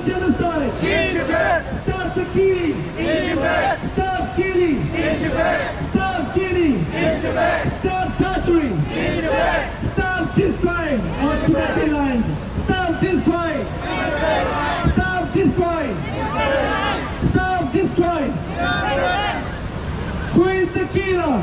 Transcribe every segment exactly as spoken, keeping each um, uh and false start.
Genocide! In Tibet! Stop the killing! In Tibet! Stop killing! In Tibet! Stop killing! In Tibet! Stop torturing! In Tibet! Stop destroying our Tibetan land! Stop destroying! Stop destroying! Stop destroying! Who is the killer?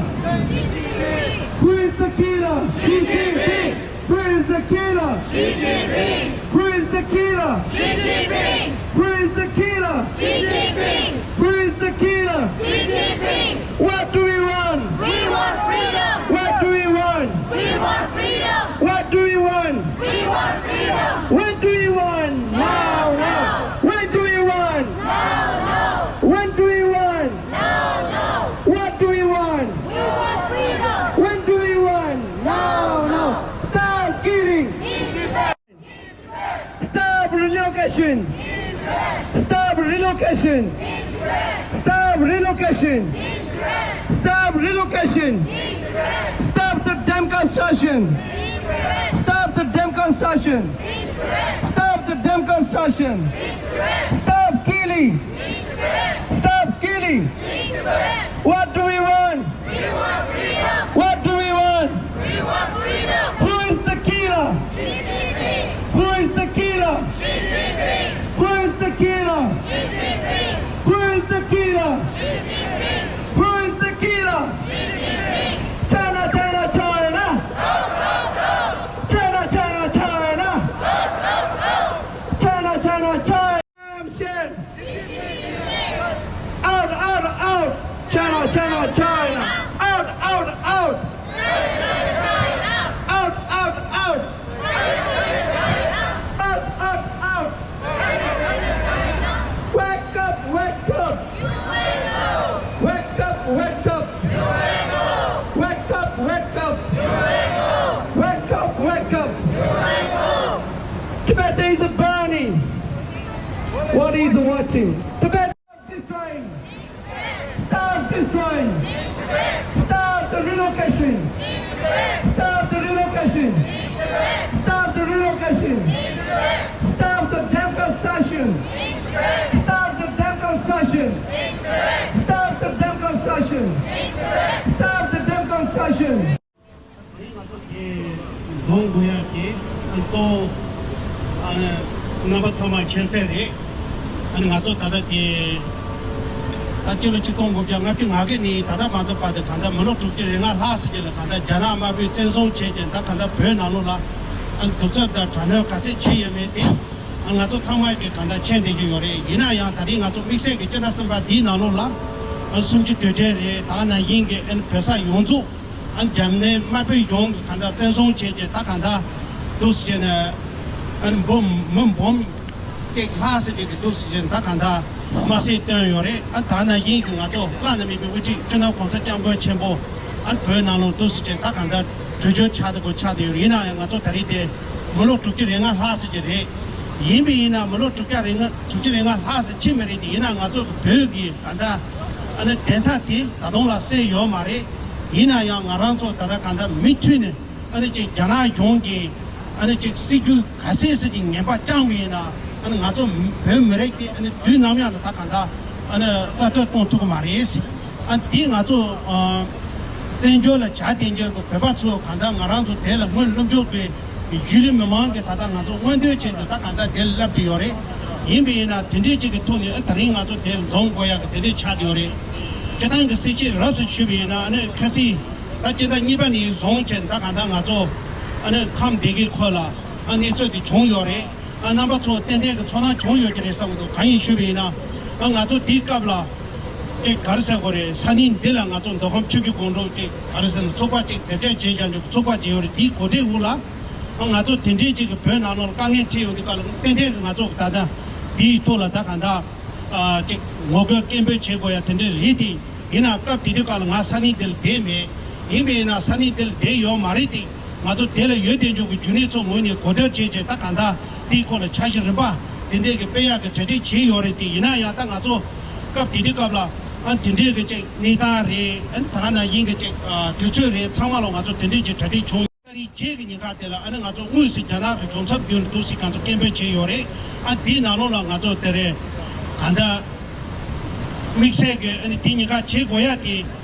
Who is the killer? Xi Jinping! Who is the killer? Xi Jinping! Who is the killer? Xi Jinping! Who is the killer? Xi Jinping! Who is the killer? Xi Jinping! What do we want? We want freedom! What do we want? We want freedom! What do we want? We want freedom! When do we want? Now, now! When do we want? Now, now! When do we want? Now, now! What do we want? We want freedom! When do we want? Now, now! Stop killing! Stop relocation! Stop relocation! Stop relocation! Stop relocation! Stop the damn construction! Stop the damn construction! Stop the damn construction! Stop killing! Stop killing! What do we want? We want freedom! What do we want? We want freedom! Who is the killer? Xi Jinping! Who is the killer? Xi Jinping! Who is the killer? Xi Jinping! Who is the killer? Xi Jinping! Who is the killer? Xi Jinping! China, China, China! Go, go, go! China, China, China! Go, go, go! China, China, China! Damn shame! Out, out, out! China, China, China! Out, out, out! Out, out, out! Out, out, out! Wake up, wake up! Wake up, wake up! Wake up, wake up! Wake up, wake up! Tibet is burning! What is watching? Tibet is destroying! Stop destroying! Stop the relocation! Stop the relocation! Stop the relocation! Stop the damn construction! Stop the damn construction! Stop the damn construction! Stop the damn construction! ང་ཚོ་གི་འཛོམས་དགོས་ཡག་གི་གཙོ་བོ་ཨ་ནི་རྣམ་པ་ཚང་མ་མཁྱེན་གསལ་རེད། ཨ་ནི་ང་ཚོ་ད་ལྟ་གི་ད་སྤྱི་ལོ་ཆིག་སྟོང་དགུ་བརྒྱ་ལྔ་བཅུ་ང་དགུ་ནས་ད་ལྟ་མ་ཚོད་བར་དུ་གང་ལྟར་མི་ལོ་དྲུག་ཅུ་རེ་ལྔ་ལྷག་ཙམ་ཅིག་ལ་གང་ལྟར་རྒྱ་ནག་དམར་པོས་བཙན་བཟུང་བྱས་ཀྱང་ད་གང་ལྟར་བོད་ནང་ལོགས་ལ་ཨ་ནི་གདུག་རྩུབ་དང་དྲག་གནོན་ག་ཚད་བྱས་ཡོད་མེད་དེ་ཨ་ང་ཚོ་ཚང་མ་གི་གང་ལྟར་མཁྱེན་བསྡད་ཀྱི་ཡོད་རེད། ཡིན་ན་ཡང་ད་རེས་ང་ཚོ་དམིགས་བསལ་གྱི་སྤྱི་ཟླ་གསུམ་པ་འདིའི་ནང་ལོགས་ལ་ཨ་གསུམ་བཅུ་དུས་དྲན་རེད། ད་ནང་བཞིན་གྱི་ཨ་ནི་བོད་ས་ཡོངས་རྫོགས་ཨ་ནི་རྒྱ་མིའི་དམར་པོའི་གཞུང་གིས་གང་ལྟར་བཙན་བཟུང་བྱས་རྗེས་ད་གང་ལྟར་འདུག་སེ་བྱས་ནས་ཨ་ནི་འབུམ་མི་འབུམ་གཅིག་ལྷག་ཙམ་ཅིག་གིས་འདུག་སེ་བྱས་ནས་ད་གང་ལྟར་དམར་གསོད་བཏོན་ཡོད་རེད། ཨ་ད་ནང་བཞིན་གྱི་ང་ཚོ་བླ་ན་མེད་པའི་དབུ་ཁྲིད་སྤྱི་ནོར་༸གོང་ས་༸སྐྱབས་མགོན་ཆེན་པོ་ཨ་ནི་བོད་ནང་ལོགས་འདུག་སེ་བྱས་ནས་ད་གང་ལྟར་བྲོས་བྱོལ་ཆགས་བསྡད་དགོས་ཆགས་བསྡད་ཡོད་རེད། ཡིན་ན་ཡང་ང་ཚོ་ད་རེས་དེ་མི་ལོ་དྲུག་ཅུ་རེ་ལྔ་ལྷག་ཙམ་ཅིག་རེད། ཡིན་པས་ཡིན་ན་མི་ལོ་དྲུག་ཅུ་རེ་ལྔ་དྲུག་ཅུ་རེ་ལྔ་ལྷག་ཙམ་ཕྱིན་པ་རེད་དེ། ཡིན་ན་ང་ཚོ་གི་བོད་ཀྱི་གང་ལྟར་ཨ་ནི་བདེན་མཐའ་དེ་ད་དུང་ལ་གསལ་ཡོད་མ་རེད། ཡིན་ན་ཡང་ང་རང་ཚོ་ད་ལྟ་གང་ལྟར་མུ་མཐུད་ནས་ཨ་ནི་ཅིག་རྒྱ་ནག་གཞུང་གིས་ཨ་ནི་ཅིག་སྲིད་ཇུས་ག་ཚད་ཅིག་ངན་པ་བསྐྱངས་པ་ཡིན་ན་ཨ་ནི་ང་ཚོ་བོད་མི་རིགས་དེ་ཨ་ནི་དུས་ནམ་ཡང་ལ་ད་གང་ལྟར་ཨ་ནི་རྩ་གཏོར་གཏོང་ཐུབ་ཀྱི་མ་རེད། ཨ་འདི་ང་ཚོ་ཨ་བཙན་བྱོལ་ལ་བྱ་དེ་འཇོག་གི་བོད་པ་ཚོ་གང་ལྟར་ང་རང་ཚོ་དེ་ལ་སྔོན་སློབ་སྦྱོང་དགོས། གཞིས་ལུས་མི་མང་གིས་ད་ལྟ་ང་ཚོ་མངོན་འདོད་བྱས་ཏེ་ད་གང་ལྟར་དེ་ལ་བསླབ་བསྡད་ཡོད་རེད། ཡིན་པས་ཡིན་ན་དེ་འདྲའི་ཅིག་གི་ཐོག་ནས་ཨ་ད་རིང་ང་ཚོ་དེ་ལ་འཛོམས་དགོས་ཡག་གི་དེ་འདྲའི་ཆགས་བསྡད་ཡོད་རེད། སྤྱིར་བཏང་གི་གསལ་བཤད་རབ་ཏུ་ཞུས་པ་ཡིན་ན་ཨ་ནི་ཁ་སང་ད་སྤྱི་ཟླ་གཉིས་པ་ནས་བཟུང་བྱས་ད་གང་ལྟར་ང་ཚོ་ཨ་ནི་ཁམས་སྡེ་དགེ་ཁུལ་ལ་ཨ་གནས་ཚུལ་དེ་བྱུང་ཡོད་རེད། ཨ་རྣམ་པ་ཚོ་ཏན་ཏན་གྱི་ཚོར་སྣང་བྱུང་ཡོད་ཀྱི་རེད་བསམ་གྱི་འདུག་གང་ཡིན་ཞུས་པ་ཡིན་ན་ཨ་ང་ཚོ་དེའི་སྐབས་ལ་ཅིག་ག་རེ་ཟེར་དགོས་རེད། ས་གནས་འདི་ལ་ང་ཚོ་མདོ་ཁམས་ཆུ་བཞི་སྒང་དྲུག་ཅིག་ག་རེ་ཟེར་ན་ཚོགས་པ་ཅིག་སྡེབ་སྦྱར་བྱས་ཀྱང་ཚོགས་པ་ཅིག་ཡོད་རེད། དེའི་གོ་སྒྲིག་འོག་ལ་ཨ་ང་ཚོ་དེ་འདྲའི་ཅིག་གི་བོད་ནང་ལོགས་ལ་དཀའ་ངལ་འཕྲད་ཡོང་དུས་སྐབས་ལ་ཏན་ཏན་གྱི་ང་ཚོ་ད་ལྟ་འདིའི་ཐོག་ལ་ད་གང་ལྟར་ཨ་ཅིག་ངོ་རྒོལ་སྐད་འབོད་བྱེད་དགོས་ཡ་དེ་འདྲ་རེད་དེ། ཡིན་ན་སྐབས་དེ་དུས་སྐབས་ལ་ང་ས་གནས་འདི་ལ་བསྡད་མེད། ཡིན་པས་ན་ས་གནས་འདི་ལ་བསྡད་ཡོད་མ་རེད་དེ། ང་ཚོ་དེ་ལ་ཡོད་དེ་འཇོག་གི་རྒྱུན་ལས་ཚོ་ངོས་ནས་གོ་བསྡུར་བྱས་བྱས་ད་གང་ལྟར་དེའི་སྐོར་ལ་འཆར་གཞི་རིམ་པ་དེ་འདྲས་ཀྱི་སྤེལ་ཡག་གི་གྲ་སྒྲིག་བྱས་ཡོད་རེད་དེ། ཡིན་ན་ཡང་ད་ང་ཚོ་སྐབས་དེ་དུས་སྐབས་ལ་ཨ་དེ་འདྲས་ཀྱི་ཅིག་གནས་སྟངས་རེད། ཨ་ད་ནང་བཞིན་གྱི་ཅིག་ཨ་དུས་ཚོད་རེད། ཚང་མ་ལ་ང་ཚོ་དེ་འདྲས་ཀྱི་གྲ་སྒྲིག་བྱུང་། ཨ་རི་ རྗེས་ཀྱི་ཉིན་ཁ་དེ་ལ་ཨ་ནི་ང་ཚོ་དངོས་སུ་རྒྱ་ནག་གི་གཞུང་ཚབ་མདུན་དུ་འདུག་སེ་ང་ཚོ་སྐད་འབོད་བྱས་ཡོད་རེད། ཨ་དེའི་ནང་ལོགས་ལ་ང་ཚོ་དེ་རེད། གང་ལྟར་དམིགས་བསལ་གྱི་ཨ་ནི་དེ་ཉིན་ཁ་བྱེད་དགོས་ཡ་དེ་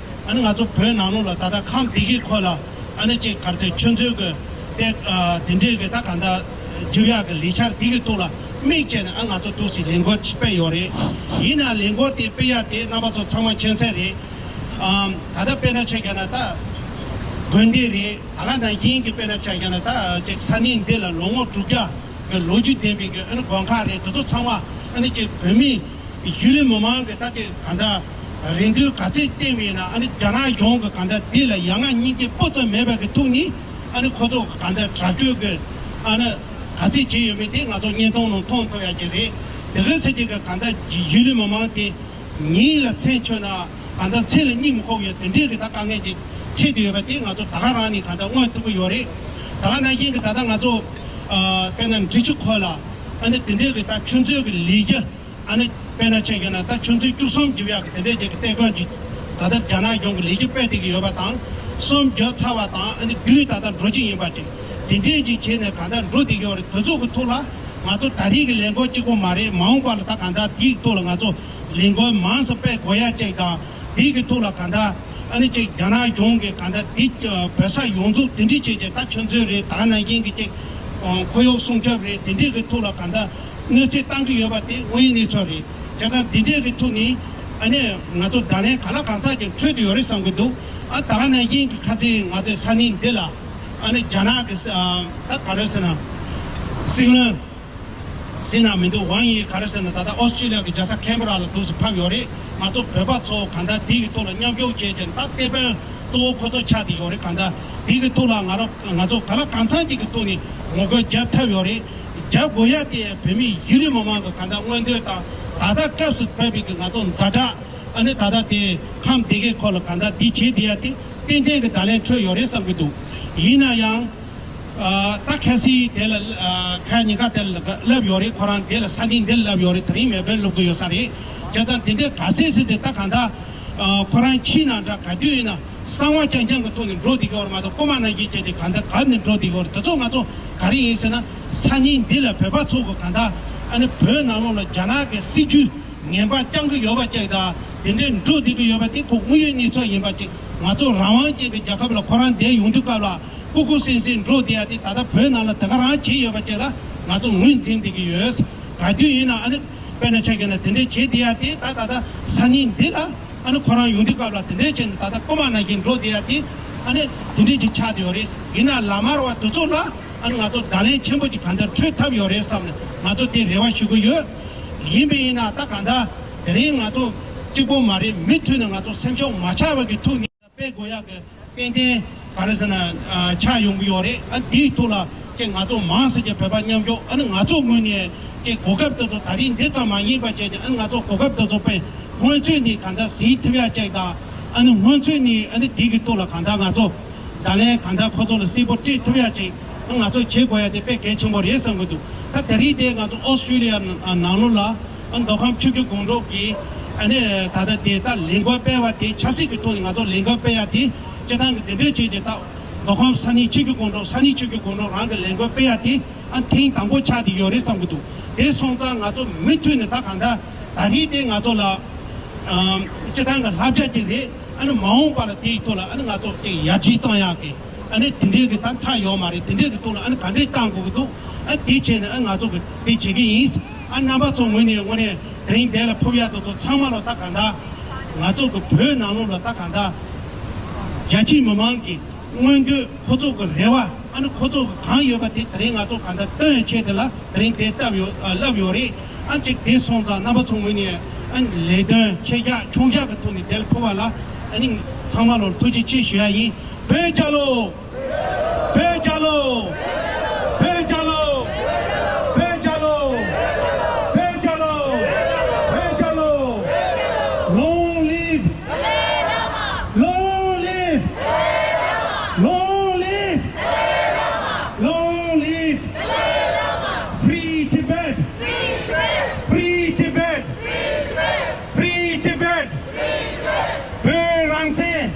ཨ་ནི་ང་ཚོ་བོད་ནང་ལོགས་ལ་ད་ལྟ་ཁམས་བདེ་སྐྱིད་ཁུལ་ལ་ཨ་ནི་ཅིག་ག་རེ་ཟེར་ཆུ་མཛོད་ཀྱི་དེ་དེ་འདྲས་ཀྱི་ད་གང་ལྟར་རྒྱབ་ཡག་གི་ལས་འཆར་དེ་གི་ཐོག་ལ་དམིགས་བྱས་ནས་ཨ་ང་ཚོ་འདུག་སེ་ལས་འགུལ་སྤེལ་ཡོད་རེད། ཡིན་ན་ལས་འགུལ་དེ་སྤེལ་ཡ་དེ་རྣམ་པ་ཚོ་ཚང་མ་མཁྱེན་གསལ་རེད། ཨམ། ད་ལྟ་དཔེར་ན་ཆ་བཞག་ན་ད་དགོན་སྡེ་རེད། ད་ག་ནང་བཞིན་གྱི་དཔེར་ན་ཆ་བཞག་ན་ད་ཅིག་ས་གནས་འདི་ལ་ལོ་ངོ་དྲུག་བརྒྱ་གི་ལོ་རྒྱུས་ལྡན་པའི་གི་ཨ་ནི་དགོན་ཁག་རེད། དེ་ཚོ་ཚང་མ་ཨ་ནི་ཅིག་བོད་མི་གཞི་རིམ་མི་མང་གི་ད་ཅིག་གང་ལྟར་རེ་འདུན་ག་ཚད་བསྟན་པ་ཡིན་ན་ཨ་ནི་རྒྱ་ནག་གཞུང་གི་གང་ལྟར་འདི་ལ་ཡ་ང་སྙིང་རྗེ་སྤུ་ཙམ་མེད་པ་གི་ཐོག་ནས་ཨ་ནི་ཁོ་ཚོ་གི་གང་ལྟར་དྲག་སྤྱོད་གི་ཨ་ནི་ག་ཚད་བྱས་ཡོད་མེད་དེ་ང་ཚོ་བརྙན་ཐུང་ནང་མཐོང་ཐུབ་ཡ་གི་རེད། དེ་ག་ཚད་ཅིག་གི་གང་ལྟར་གཞི་རིམ་མི་མང་དེ། ཉིན་ལ་མཚན་མཆོད་ན་གང་ལྟར་མཚན་ལ་གཉིད་མི་ཁུག་ཡོད་དེ་འདྲའི་གི་ད་དཀའ་ངལ་ཅིག་འཕྲད་དུ་ཡོད་པ་དེ་ང་ཚོ་ད་ག་རང་ནས་གང་ལྟར་མངོན་ཐུབ་ཀྱི་ཡོད་རེད། ད་ག་ནང་བཞིན་གི་ད་ལྟ་ང་ཚོ་ཨ་དཔེར་ན་འབྲི་ཆུ་ཁུལ་ལ་ཨ་ནི་དེ་འདྲའི་གི་ད་ཆུ་མཛོད་ཀྱི་ལས་གཞི་ཨ་ནི་དཔེར་ན་ཆ་བཞག་ན་ད་ཆུ་མཛོད་བཅུ་གསུམ་བརྒྱབ་ཡག་གི་དེ་འདྲའི་ཅིག་གི་སྟེགས་དཔོན་ཅིག་ད་ལྟ་རྒྱ་ནག་གཞུང་གི་ལས་གཞི་སྤེལ་བསྡད་ཀྱི་ཡོད་པ་དང་། གསུམ་བརྒྱབ་ཚར་བ་དང་ཨ་ནི་བདུན་ད་ལྟ་འགྲོ་གི་ཡིན་པ་ཅིག་དེ་འདྲའི་ཅིག་བྱས་ནས་གང་ལྟར་འགྲོ་བསྡད་ཀྱི་ཡོད་རེད། དེ་ཚོ་གི་ཐོག་ལ་ང་ཚོ་ད་རེས་ཀྱི་ལས་འགུལ་གཅིག་པོ་མ་རེད། མ་འོངས་པ་ལ་ད་གང་ལྟར་དེའི་ཐོག་ལ་ང་ཚོ་ལས་འགུལ་མང་ཙམ་སྤེལ་དགོས་ཡ་ཅིག་དང་། དེའི་གི་ཐོག་ལ་གང་ལྟར་ཨ་ནི་ཅིག་རྒྱ་ནག་གཞུང་གི་གང་ལྟར་དེ་བོད་ས་ཡོངས་རྫོགས་དེ་འདྲ་བྱས་ཏེ་ད་ཆུ་མཛོད་རེད། ད་ནང་བཞིན་གི་ཅིག་ཁོར་ཡུག་སྲུང་སྐྱོབ་རེད། དེ་འདྲའི་གི་ཐོག་ལ་གང་ལྟར་གནོད་འཚེ་བཏང་གི་ཡོད་པ་དེ་དངོས་ཡོད་གནས་ཚུལ་རེད། བྱས་ཙང་དེ་འདྲའི་གི་ཐོག་ནས་ཨ་ནི་ང་ཚོ་བརྡ་ལན་ག་ལ་གང་འཚམ་ཅིག་འཕྲོད་དུ་ཡོད་རེད་བསམ་གི་འདུག་ཨ་ད་ག་ནང་བཞིན་གི་ཁ་ཚིག་ང་ཚོའི་ས་གནས་འདི་ལ་ཨ་ནི་རྒྱ་ནག་གི་ས་ད་ག་རེ་ཟེར་ན་སྲིད་བློན་ཟེར་ན་མི་འདུག་ཝང་ཡི་ག་རེ་ཟེར་ན་ད་ལྟ་ཨོ་སི་ཀྲི་ལི་ཡ་གི་རྒྱལ་ས་ཁེན་བྷ་ར་ལ་འདུག་སེ་ཕེབས་ཡོད་རེད། ང་ཚོ་བོད་པ་ཚོ་གང་ལྟར་དེ་གི་ཐོག་ལ་མཉམ་ཞུགས་བྱས་ཀྱང་ད་སྟེགས་དཔོན་གཙོ་བོ་ཁོ་ཚོ་ཆགས་བསྡད་ཡོད་རེད། གང་ལྟར་དེ་གི་ཐོག་ལ་ང་རང་ང་ཚོ་ག་ལ་གང་འཚམ་ཅིག་གི་ཐོག་ནས་ངོ་རྒོལ་བརྒྱབ་ཐུབ་ཡོད་རེད། རྒྱབ་དགོས་ཡ་དེ་བོད་མི་ཡུན་རིང་མི་མང་གི་གང་ལྟར་མངོན་འདོད་དང་ད་ལྟ་སྐབས་སུ་བབས་པའི་གི་ང་ཚོ་ཛ་དྲག་ཨ་ནི་ད་ལྟ་དེ་ཁམས་བདེ་སྐྱིད་ཁུལ་ལ་གང་ལྟར་དེ་བྱས་བསྡད་ཡ་དེ་ཏན་ཏན་གི་བརྡ་ལན་འཕྲོད་ཡོད་རེད་བསམ་གི་འདུག་ཡིན་ན་ཡང་། ཨ་ད་ཁ་སང་དེ་ལ་ཨ་ཁ་ཉིན་ཁ་དེ་ལ་ལབ་ཡོད་རེད། ཁོ་རང་དེ་ལ་ས་གནས་འདི་ལ་ལབ་ཡོད་རེད། དེ་རིང་མེལ་བྷོན་ལབ་གི་ཡོད་ས་རེད། བྱས་ཙང་དེ་འདྲའི་ག་ཚད་ཟེར་ཏེ་ད་གང་ལྟར་ཨ་ཁོ་རང་ཁྱིམ་ནང་འདྲ་ག་དུས་ཡིན་ན་གསང་བ་རྐྱང་རྐྱང་གི་ཐོག་ནས་འགྲོ་བསྡད་ཀྱི་ཡོད་རེད་མ་གཏོགས་རྐུན་མ་ནང་བཞིན་བྱས་ཏེ་གང་ལྟར་གབ་ནས་འགྲོ་བསྡད་ཀྱི་ཡོད་རེད། དེ་ཚོ་ང་ཚོ་ག་རེ་ཡིན་ཟེར་ན་ས་གནས་འདི་ལ་བོད་པ་ཚོ་གི་གང་ལྟར་ཨ་ནི་བོད་ནང་ལོགས་ལ་རྒྱ་ནག་གི་སྲིད་ཇུས་ངན་པ་རྐྱང་གི་ཡོད་པ་ཅིག་དང་དེ་འདྲའི་འགྲོ་བསྡད་ཀྱི་ཡོད་པ་དེ་ཁོ་དངོས་ཡོད་གནས་ཚུལ་ཡིན་པ་ཅིག་ང་ཚོ་རང་དབང་ཅན་གྱི་རྒྱལ་ཁབ་ལ་ཁོ་རང་བསྡད་ཡོང་དུས་སྐབས་ལ། ཀུ་ཀུ་སེང་སེང་འགྲོ་བསྡད་ཡ་དེ་ད་ལྟ་བོད་ནང་ལ་དེ་ག་རང་བྱས་ཡོད་པ་བཅས་ལ་ང་ཚོ་ངོས་འཛིན་བསྡད་ཀྱི་ཡོད། ག་དུས་ཡིན་ན་ཨ་ནི་དཔེར་ན་ཆ་བཞག་ན་དེ་འདྲས་བྱས་བསྡད་ཡ་དེ་ད་ད་ལྟ་ས་གནས་འདི་ལ་ཨ་ནི་ཁོ་རང་ཡོང་དུས་སྐབས་ལ་དེ་འདྲས་བྱས་ནས་ད་ལྟ་རྐུན་མ་ནང་བཞིན་འགྲོ་བསྡད་ཡ་དེ་ཨ་ནི་དེ་འདྲས་ཅིག་ཆགས་བསྡད་ཡོད་རེད། ཡིན་ན་ལམ་བར་བ་དེ་ཚོ་ལ་ཨ་ནི་ང་ཚོ་བརྡ་ལན་ཆེན་པོ་ཅིག་གང་ལྟར་འཕྲོད་ཐབས་ཡོད་རེད་བསམ་ནས་ང་ཚོ་དེ་རེ་བ་ཞུ་གི་ཡོད། ཡིན་པས་ཡིན་ན་ད་གང་ལྟར་དེ་རིང་ང་ཚོ་གཅིག་པོ་མ་རེད། མུ་མཐུད་ནས་ང་ཚོ་སེམས་ཤུགས་མ་ཆག་པ་གི་ཐོག་ནས། སྤེལ་དགོས་ཡག་གི་ཏན་ཏན་ག་རེ་ཟེར་ན་ཨ་ཆགས་ཡོང་གི་ཡོད་རེད། ཨ་དེའི་ཐོག་ལ་ཅིག་ང་ཚོ་མང་ཙམ་ཅིག་བོད་པ་མཉམ་ཞུགས་ཨ་ནི་ང་ཚོ་ངོས་ནས་ཅིག་གོ་སྐབས་དེ་ཚོ་ད་རིང་འདི་ཙམ་མ་ཡིན་པ་བྱས་ཏེ་ཨ་ནི་ང་ཚོ་གོ་སྐབས་དེ་ཚོ་དཔེ་སྔོན་ཚུད་ནས་གང་ལྟར་ཟིན་ཐུབ་ཡག་ཅིག་དང་ཨ་ནི་སྔོན་ཚུད་ནས་ཨ་ནི་དེ་གི་ཐོག་ལ་གང་ལྟར་ང་ཚོ་བརྡ་ལན་གང་ལྟར་ཁོ་ཚོ་ལ་གསལ་པོ་སྤྲད་ཐུབ་ཡག་ཅིག་ང་ཚོ་བྱེད་དགོས་ཡག་དེ་དཔེ་གལ་ཆེན་པོ་རེད་བསམ་གི་འདུག་ད་ད་རིང་དེ་ང་ཚོ་ཨོ་སི་ཀྲི་ལི་ཡ་ནང་ལོགས་ལ། མདོ་ཁམས་ཆུ་བཞི་སྒང་དྲུག་གིས་ཨ་ནི་ད་ལྟ་དེ་ལྟར་ལས་འགུལ་སྤེལ་བ་དེ་ཆབ་སྲིད་ཀྱི་ཐོག་ནས་ང་ཚོ་ལས་འགུལ་སྤེལ་ཡ་དེ་སྤྱིར་བཏང་གི་དེ་འདྲའི་ཆེད་ཀྱི་ད་མདོ་ཁམས་ས་གནས་ཆུ་བཞི་སྒང་དྲུག་ས་གནས་ཆུ་བཞི་སྒང་དྲུག་རང་གི་ལས་འགུལ་སྤེལ་ཡ་དེ་ཨ་ཐེངས་དང་པོ་ཆགས་བསྡད་ཡོད་རེད་བསམ་གྱི་འདུག་དེ་སོང་ཙང་ང་ཚོ་མུ་མཐུད་ནས་ད་གང་ལྟར་ད་རིང་དེ་ང་ཚོ་ལ་སྤྱིར་བཏང་གི་བསླབ་བྱ་ཅིག་རེད། ཨ་ནི་མ་འོངས་པ་ལ་དེའི་ཐོག་ལ་ཨ་ནི་ང་ཚོ་དེ་ཡར་རྒྱས་གཏོང་ཡག་གི་ཨ་ནི་དེ་འདྲའི་གི་ད་མཐའ་ཡོད་མ་རེད། དེ་འདྲའི་གི་ཐོག་ལ་ཨ་ནི་ག་འདྲས་བཏང་དགོས་ཀྱི་འདུག་ཨ་དེ་བྱས་ནས་ཨ་ང་ཚོ་གི་དེ་བྱེད་ཀྱི་ཡིན། ཨ་རྣམ་པ་ཚོ་ངོས་ནས་དངོས་གནས་དེ་རིང་འདི་ལ་ཕེབས་ཡག་དེ་ཚོ་ཚང་མ་ལ་ད་གང་ལྟར་ང་ཚོ་གི་བོད་ནང་ལོགས་ལ་ད་གང་ལྟར་རྒྱ་ཆེའི་མི་མང་གི་མངོན་འདོད་ཁོ་ཚོ་གི་རེ་བ་ཨ་ནི་ཁོ་ཚོ་གི་གང་ཡོད་པ་དེ་དེ་རིང་ང་ཚོ་གང་ལྟར་སྟོན་ཆེད་དེ་ལ་དེ་རིང་དེ་བཏབ་ཡོད་ཨ་ལབ་ཡོད་རེད། ཨ་ཅིག་དེ་སོང་ཙང་རྣམ་པ་ཚོ་ངོས་ནས་ཨ་ནི་ལས་དོན་ཆེ་བཞག་ཆུང་བཞག་གི་ཐོག་ནས་དེ་ལ་ཕེབས་པ་ལ་ཨ་ནི་ཚང་མ་ལ་ཐུགས་རྗེ་ཆེ་ཞུ་ཡ་ཡིན། བོད་རྒྱལ་ལོ། བོད་རྒྱལ་ལོ། བོད་རྒྱལ་ལོ། བོད་རྒྱལ་ལོ། བོད་རྒྱལ་ལོ། བོད་རྒྱལ་ལོ། Long live! Long live! Long live! Long live! Free Tibet! Free Tibet! Free Tibet! བོད་རང་བཙན།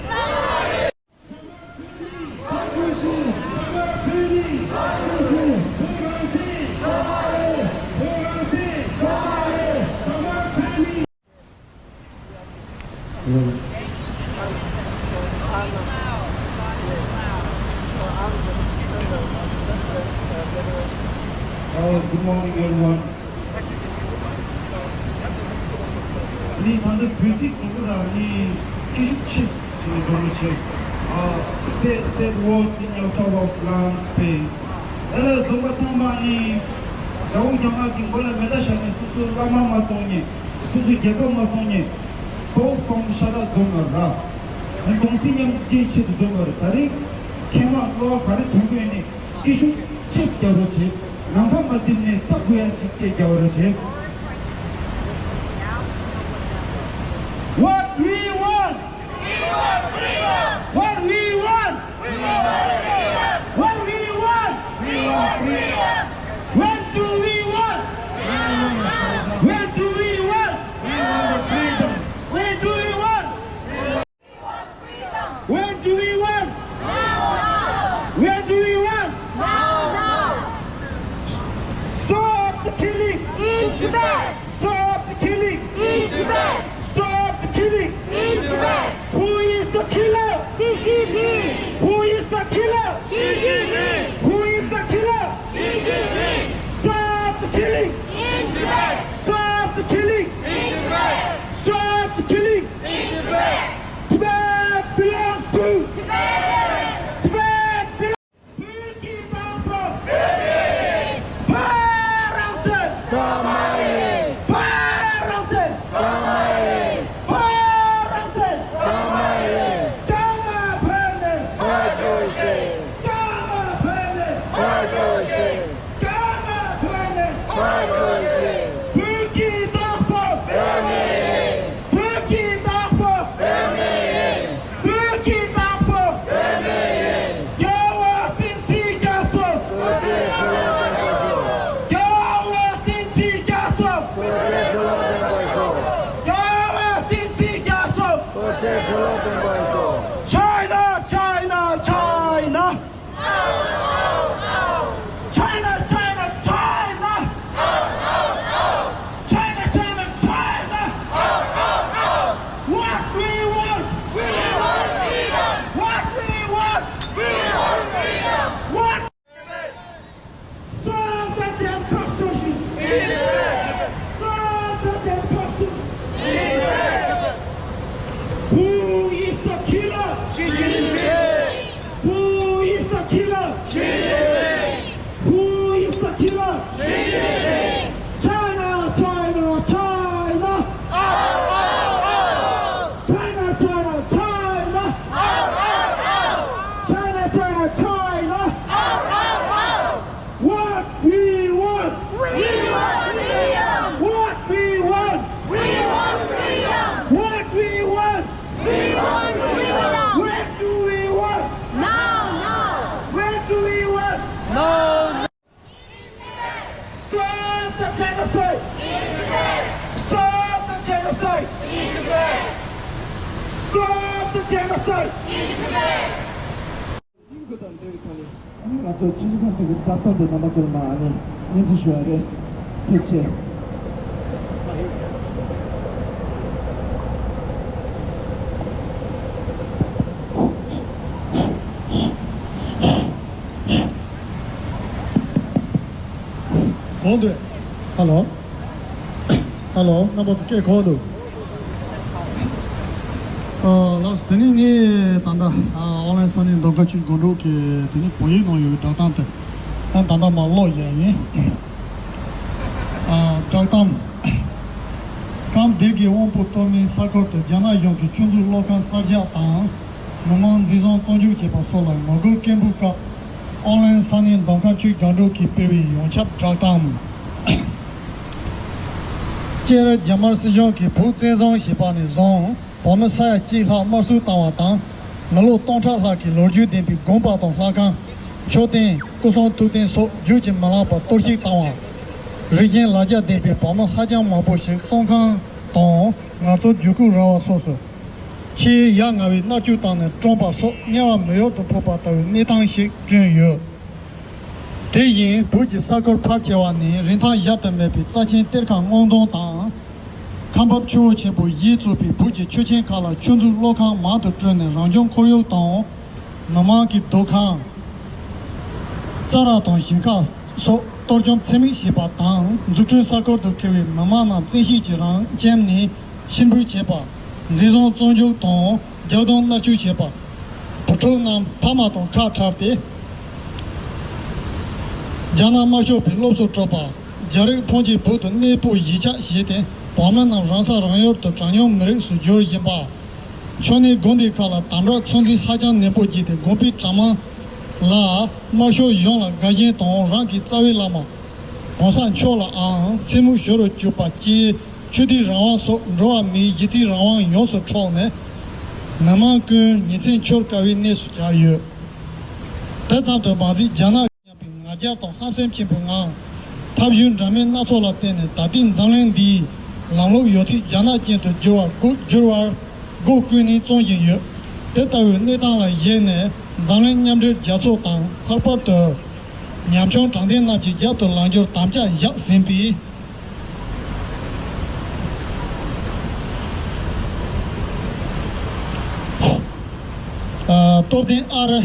Uh, good morning, everyone. ནི་ད་ལྟ་བོད་ཚིག་དུམ་བུ་ར་ནི་ཀི་ཤུག་ཆེས་ཀྱི་འགྲོ་རུ་ཆེ། Uh, sad, sad words in your talk of land space. ཨ་ལ་རྫོང་པ་ཚང་མ་ནི་དགྲ་བོ་རྒྱ་དམར་གྱི་མགོ་ལ་མེ་མདའ་བཞག་ནས་སོ་སོའི་བླ་མ་མ་སོང་ནས། སོ་སོའི་རྒྱལ་ཁབ་མ་སོང་ནས། ཕོ་ཕོམ་ཤ་སྟག་འཛོམས་པ་ར། གདུང་སེམས་མཉམ་སྐྱེད་ཆེད་དུ་འཛོམས་པ་ར། ད་རེས་ཁྱེད་རང་བློ་བ་ག་རེ་ཐོན་གྱི་ཡོད་ནས། སྐད་ཤུགས་ཆེ་རྒྱག་རོགས་བྱེད། ནམ་མཁའ་མ་བསྡིབས་ནས་ས་ཁུག་ཡ་གཅིག་སྐད་རྒྱག་རོགས་བྱེད། What we want? We want freedom! What we want? We want freedom! What we want? We want freedom! When do we want? When do we want? We want freedom! When do we want? When do we want? When do we want? Now, now! Stop the killing! In Tibet! Stop the killing! In Tibet! Stop the killing! In Tibet! Who is the killer? C C P! Who is the killer? Xi Jinping! Who is the killer? Xi Jinping! Stop the killing! In Tibet! Stop the killing! In Tibet! Stop the killing! In Tibet! Tibet belongs to Tibet! Tibet belongs. བོད་ཀྱི་དང་པོ། བོད་རང་བཙན། ཚང་མ་ཡིན། བོད་རང་བཙན། ཚང་མ་ཡིན། བོད་རང་བཙན། ཚང་མ་ཡིན། རྒྱ་དམར་བོད་ནས། བོད་ཆོས་ཤིག་རྒྱ་དམར་བོད་ནས། བོད་ཆོས་ཤིག་རྒྱ་དམར་བོད་ནས། བོད་ཆོས་ཤིག་བོད་ཀྱི་དང་པོ། བོད་མི་ཡིན། བོད་ཀྱི་དང་པོ། བོད་མི་ཡིན། བོད་ཀྱི་དང་པོ། བོད་མི་ཡིན། རྒྱལ་བ་བསྟན་འཛིན་རྒྱ་མཚོ། སྐུ་ཚེ་ཁྲི་ལོ་བརྟན་པར་ཤོག་རྒྱལ་བ་བསྟན་འཛིན་རྒྱ་མཚོ། སྐུ་ཚེ་ཁྲི་ལོ་བརྟན་པར་ཤོག་རྒྱལ་བ་བསྟན་འཛིན་རྒྱ་མཚོ། སྐུ་ཚེ་ཁྲི་ལོ་བརྟན་པར་ཤོག China, China, China! China, China, China! China, China, China! What we want? We want freedom! What we want? We want freedom! What? Stop the death constitution! Stop the death constitution! Who is the killer? Xi Jinping! Who is the killer? Xi Jinping! Who is the killer? Xi Jinping! China, China, China! Out, out, out! China, China, China! Out, out, out! China, China, China! Out, out, out! What we want? We want freedom! What we want? We want freedom! What we want? We want freedom! When do we want? Now, now! When do we want? Now! Stop the genocide! Stop the genocide! Stop the genocide! ཨ་ནི་ང་ཚོ་སྤྱི་ཁྱབ་ཁང་དེ་གི་བརྡ་སྟོན་དེ་རྣམ་པ་ཚོར་མ་ཨ་ནི་སྙན་སེང་ཞུ་བ་རེད། ཐུགས་རྗེ་ཆེ། གོང་དུ། ཧ་ལོ། ཧ་ལོ། རྣམ་པ་ཚོ་སྐད་གོ་འདུག་ཨ་ལགས་སོ། དེ་ནས་ངས་ད་ལྟ་ཨ་ཨོ་ལན་སང་ནི་མདོ་ཁམས་ཆུས་སྒང་དྲུག་གི་དེ་ནས་བོད་ཡིག་ནང་ཡོད་པའི་བསྒྲགས་གཏམ་དེ་ཨ་ད་ལྟ་མར་ཀློག་བཞག་ཡིན། ཨ་བསྒྲགས་གཏམ། སྐབས་འདི་གའི་དབང་པོ་གཏོར་མའི་ས་ཁུལ་དུ་རྒྱ་ནག་གཞུང་གིས་ཆུ་མཛོད་གློག་ཁང་གསར་རྒྱག་དང་། མི་མང་འཛིན་བཟུང་བཙོན་འཇུག་བྱས་པ་སོགས་ལ་ངོ་རྒོལ་སྐད་འབོད་སྐབས། ཨོ་ལན་སང་ནི་མདོ་ཁམས་ཆུས་སྒང་དྲུག་གིས་སྤེལ་བའི་ཡོངས་ཁྱབ་བསྒྲགས་གཏམ། སྤྱིར་རྒྱ་དམར་སྲིད་གཞུང་གིས་བོད་བཙན་བཟུང་བྱས་པ་ནས་བཟུང་བོད་མི་ས་ཡ་གཅིག་ལྷག་དམར་གསོད་བཏང་བ་དང་། མི་ལོ་སྟོང་ཕྲག་ལྷག་གི་ལོ་རྒྱུས་ལྡན་པའི་དགོན་པ་དང་ལྷ་ཁང་། མཆོད་རྟེན། སྐུ་གསུང་ཐུགས་རྟེན་སོགས་རྒྱུད་ཀྱིས་མི་ལང་བར་གཏོར་བཤིག་བཏང་བ། རིགས་ཞེན་ལ་རྒྱ་ལྡན་པའི་བོད་མི་ཧ་ཅང་མང་པོ་ཞིག་བཙོན་ཁང་དང་ངལ་རྩོལ་རྒྱུ་སྐུལ་ར་བ་སོགས་སུ། ཆེས་ཡ་ང་བའི་མནར་གཅོད་བཏང་ནས་བཀྲོངས་པ་སོགས་དམྱལ་བ་མི་ཡུལ་དུ་འཕོས་པ་ལྟ་བུའི་གནས་སྟངས་ཤིག་བསྐྲུན་ཡོད། དེ་བཞིན་བོད་ཀྱི་ས་ཁུལ་ཕལ་ཆེ་བ་ནི་རིན་ཐང་གཞལ་དུ་མེད་པའི་རྩ་ཆེན་གཏེར་ཁ་དངུལ་གདུང་དང་། ཁ་འབབ་ཆུ་བོ་ཆེན་པོ་བཞིས་གཙོས་པའི་བོད་ཀྱི་ཆུ་ཆེན་ཁག་ལ་ཆུ་མཛོད་གློག་ཁང་མང་དུ་བསྐྲུན་ནས་རང་བྱུང་ཁོར་ཡུག་དང་། མི་དམངས་ཀྱི་སྡོད་ཁང་། རྩྭ་ར་དང་ཞིང་ཁ་སོགས་ གཏོར་བཅོམ་ཚད་མེད་བྱས་པ་དང་། འཛུགས་སྐྲུན་ས་ཁུལ་དུ་འཁེལ་བའི་མི་མང་རྣམས་བཙན་ཤེད་ཀྱིས་རང་ཁྱིམ་ནས་གཤིན་འབུད་བྱས་པ། འཛིན་བཟུང་བཙོན་འཇུག་དང་རྒྱག་རྡུང་མནར་གཅོད་བྱས་པ། བུ་ཕྲུག་རྣམས་ཕ་མ་དང་ཁ་བྲལ་ཏེ་རྒྱ་ནག་དམར་ཤོག་པའི་སློབ་གསོ་སྤྲོད་པ། རྒྱ་རིགས་ཕོན་ཆེ་བོད་དུ་གནས་སྤོ་གཞིས་ཆགས་བྱས་ཏེ། བོད་མི་རྣམས་རང་ས་རང་ཡུལ་དུ་གྲངས་ཉུང་མི་རིགས་སུ་བསྒྱུར་བཞིན་པ། ཕྱོགས་གཉིས་དགོན་སྡེ་ཁག་ལ་དམ་དྲག་ཚོད་འཛིན་ཧ་ཅང་ནན་པོ་བགྱིས་ཏེ། དགོན་པའི་གྲྭ་མང་ལ་དམར་ཤོག་གཞུང་ལ་དགའ་ཞེན་དང་། རང་གི་རྩ་བའི་བླ་མ་གོང་ས་མཆོག་ལའང་མཚན་སྨོད་ཞུ་རུ་བཅུག་པ་བཅས། ཆོས་དད་རང་དབང་སོགས་འགྲོ་བ་མིའི་གཞི་རྩའི་རང་དབང་ཡོངས་སུ་འཕྲོག་ནས། མི་མང་ཀུན་ཉིན་མཚན་འཆོར་དཀའ་བའི་གནས་སུ་གྱར་ཡོད། དེ་ཙམ་དུ་མ་ཟད། རྒྱ་ནག་མཉམ་པའི་ང་རྒྱལ་དང་ཧམ་སེམས་ཆེན་པོའི་ངང་། ཐབས་ཇུས་འདྲ་མིན་སྣ་ཚོགས་ལ་བརྟེན་ནས། ད་ལྟའི་འཛམ་གླིང་འདིའི་ལམ་ལུགས་ཡོད་ཚད་རྒྱ་ནག་ཅན་དུ་འགྱུར་བར་སྒོ་འགྱུར་བར་སྒོ་ཀུན་ནས་བརྩོན་བཞིན་ཡོད། དེ་ལྟ་བུའི་གནས་སྟངས་ལ་གཞིགས་ནས། འཛམ་གླིང་མཉམ་འབྲེལ་རྒྱལ་ཚོགས་དང་། ལྷག་པར་དུ་ཉམ་ཆུང་དྲང་བདེན་རྣམས་ཀྱིས་རྒྱབ་ཏུ་ལངས་རྒྱུར་དམ་བཅའ་བཞག་ཟིན་པས། ཨ། སྟོབས་ལྡན་ཨ་རི་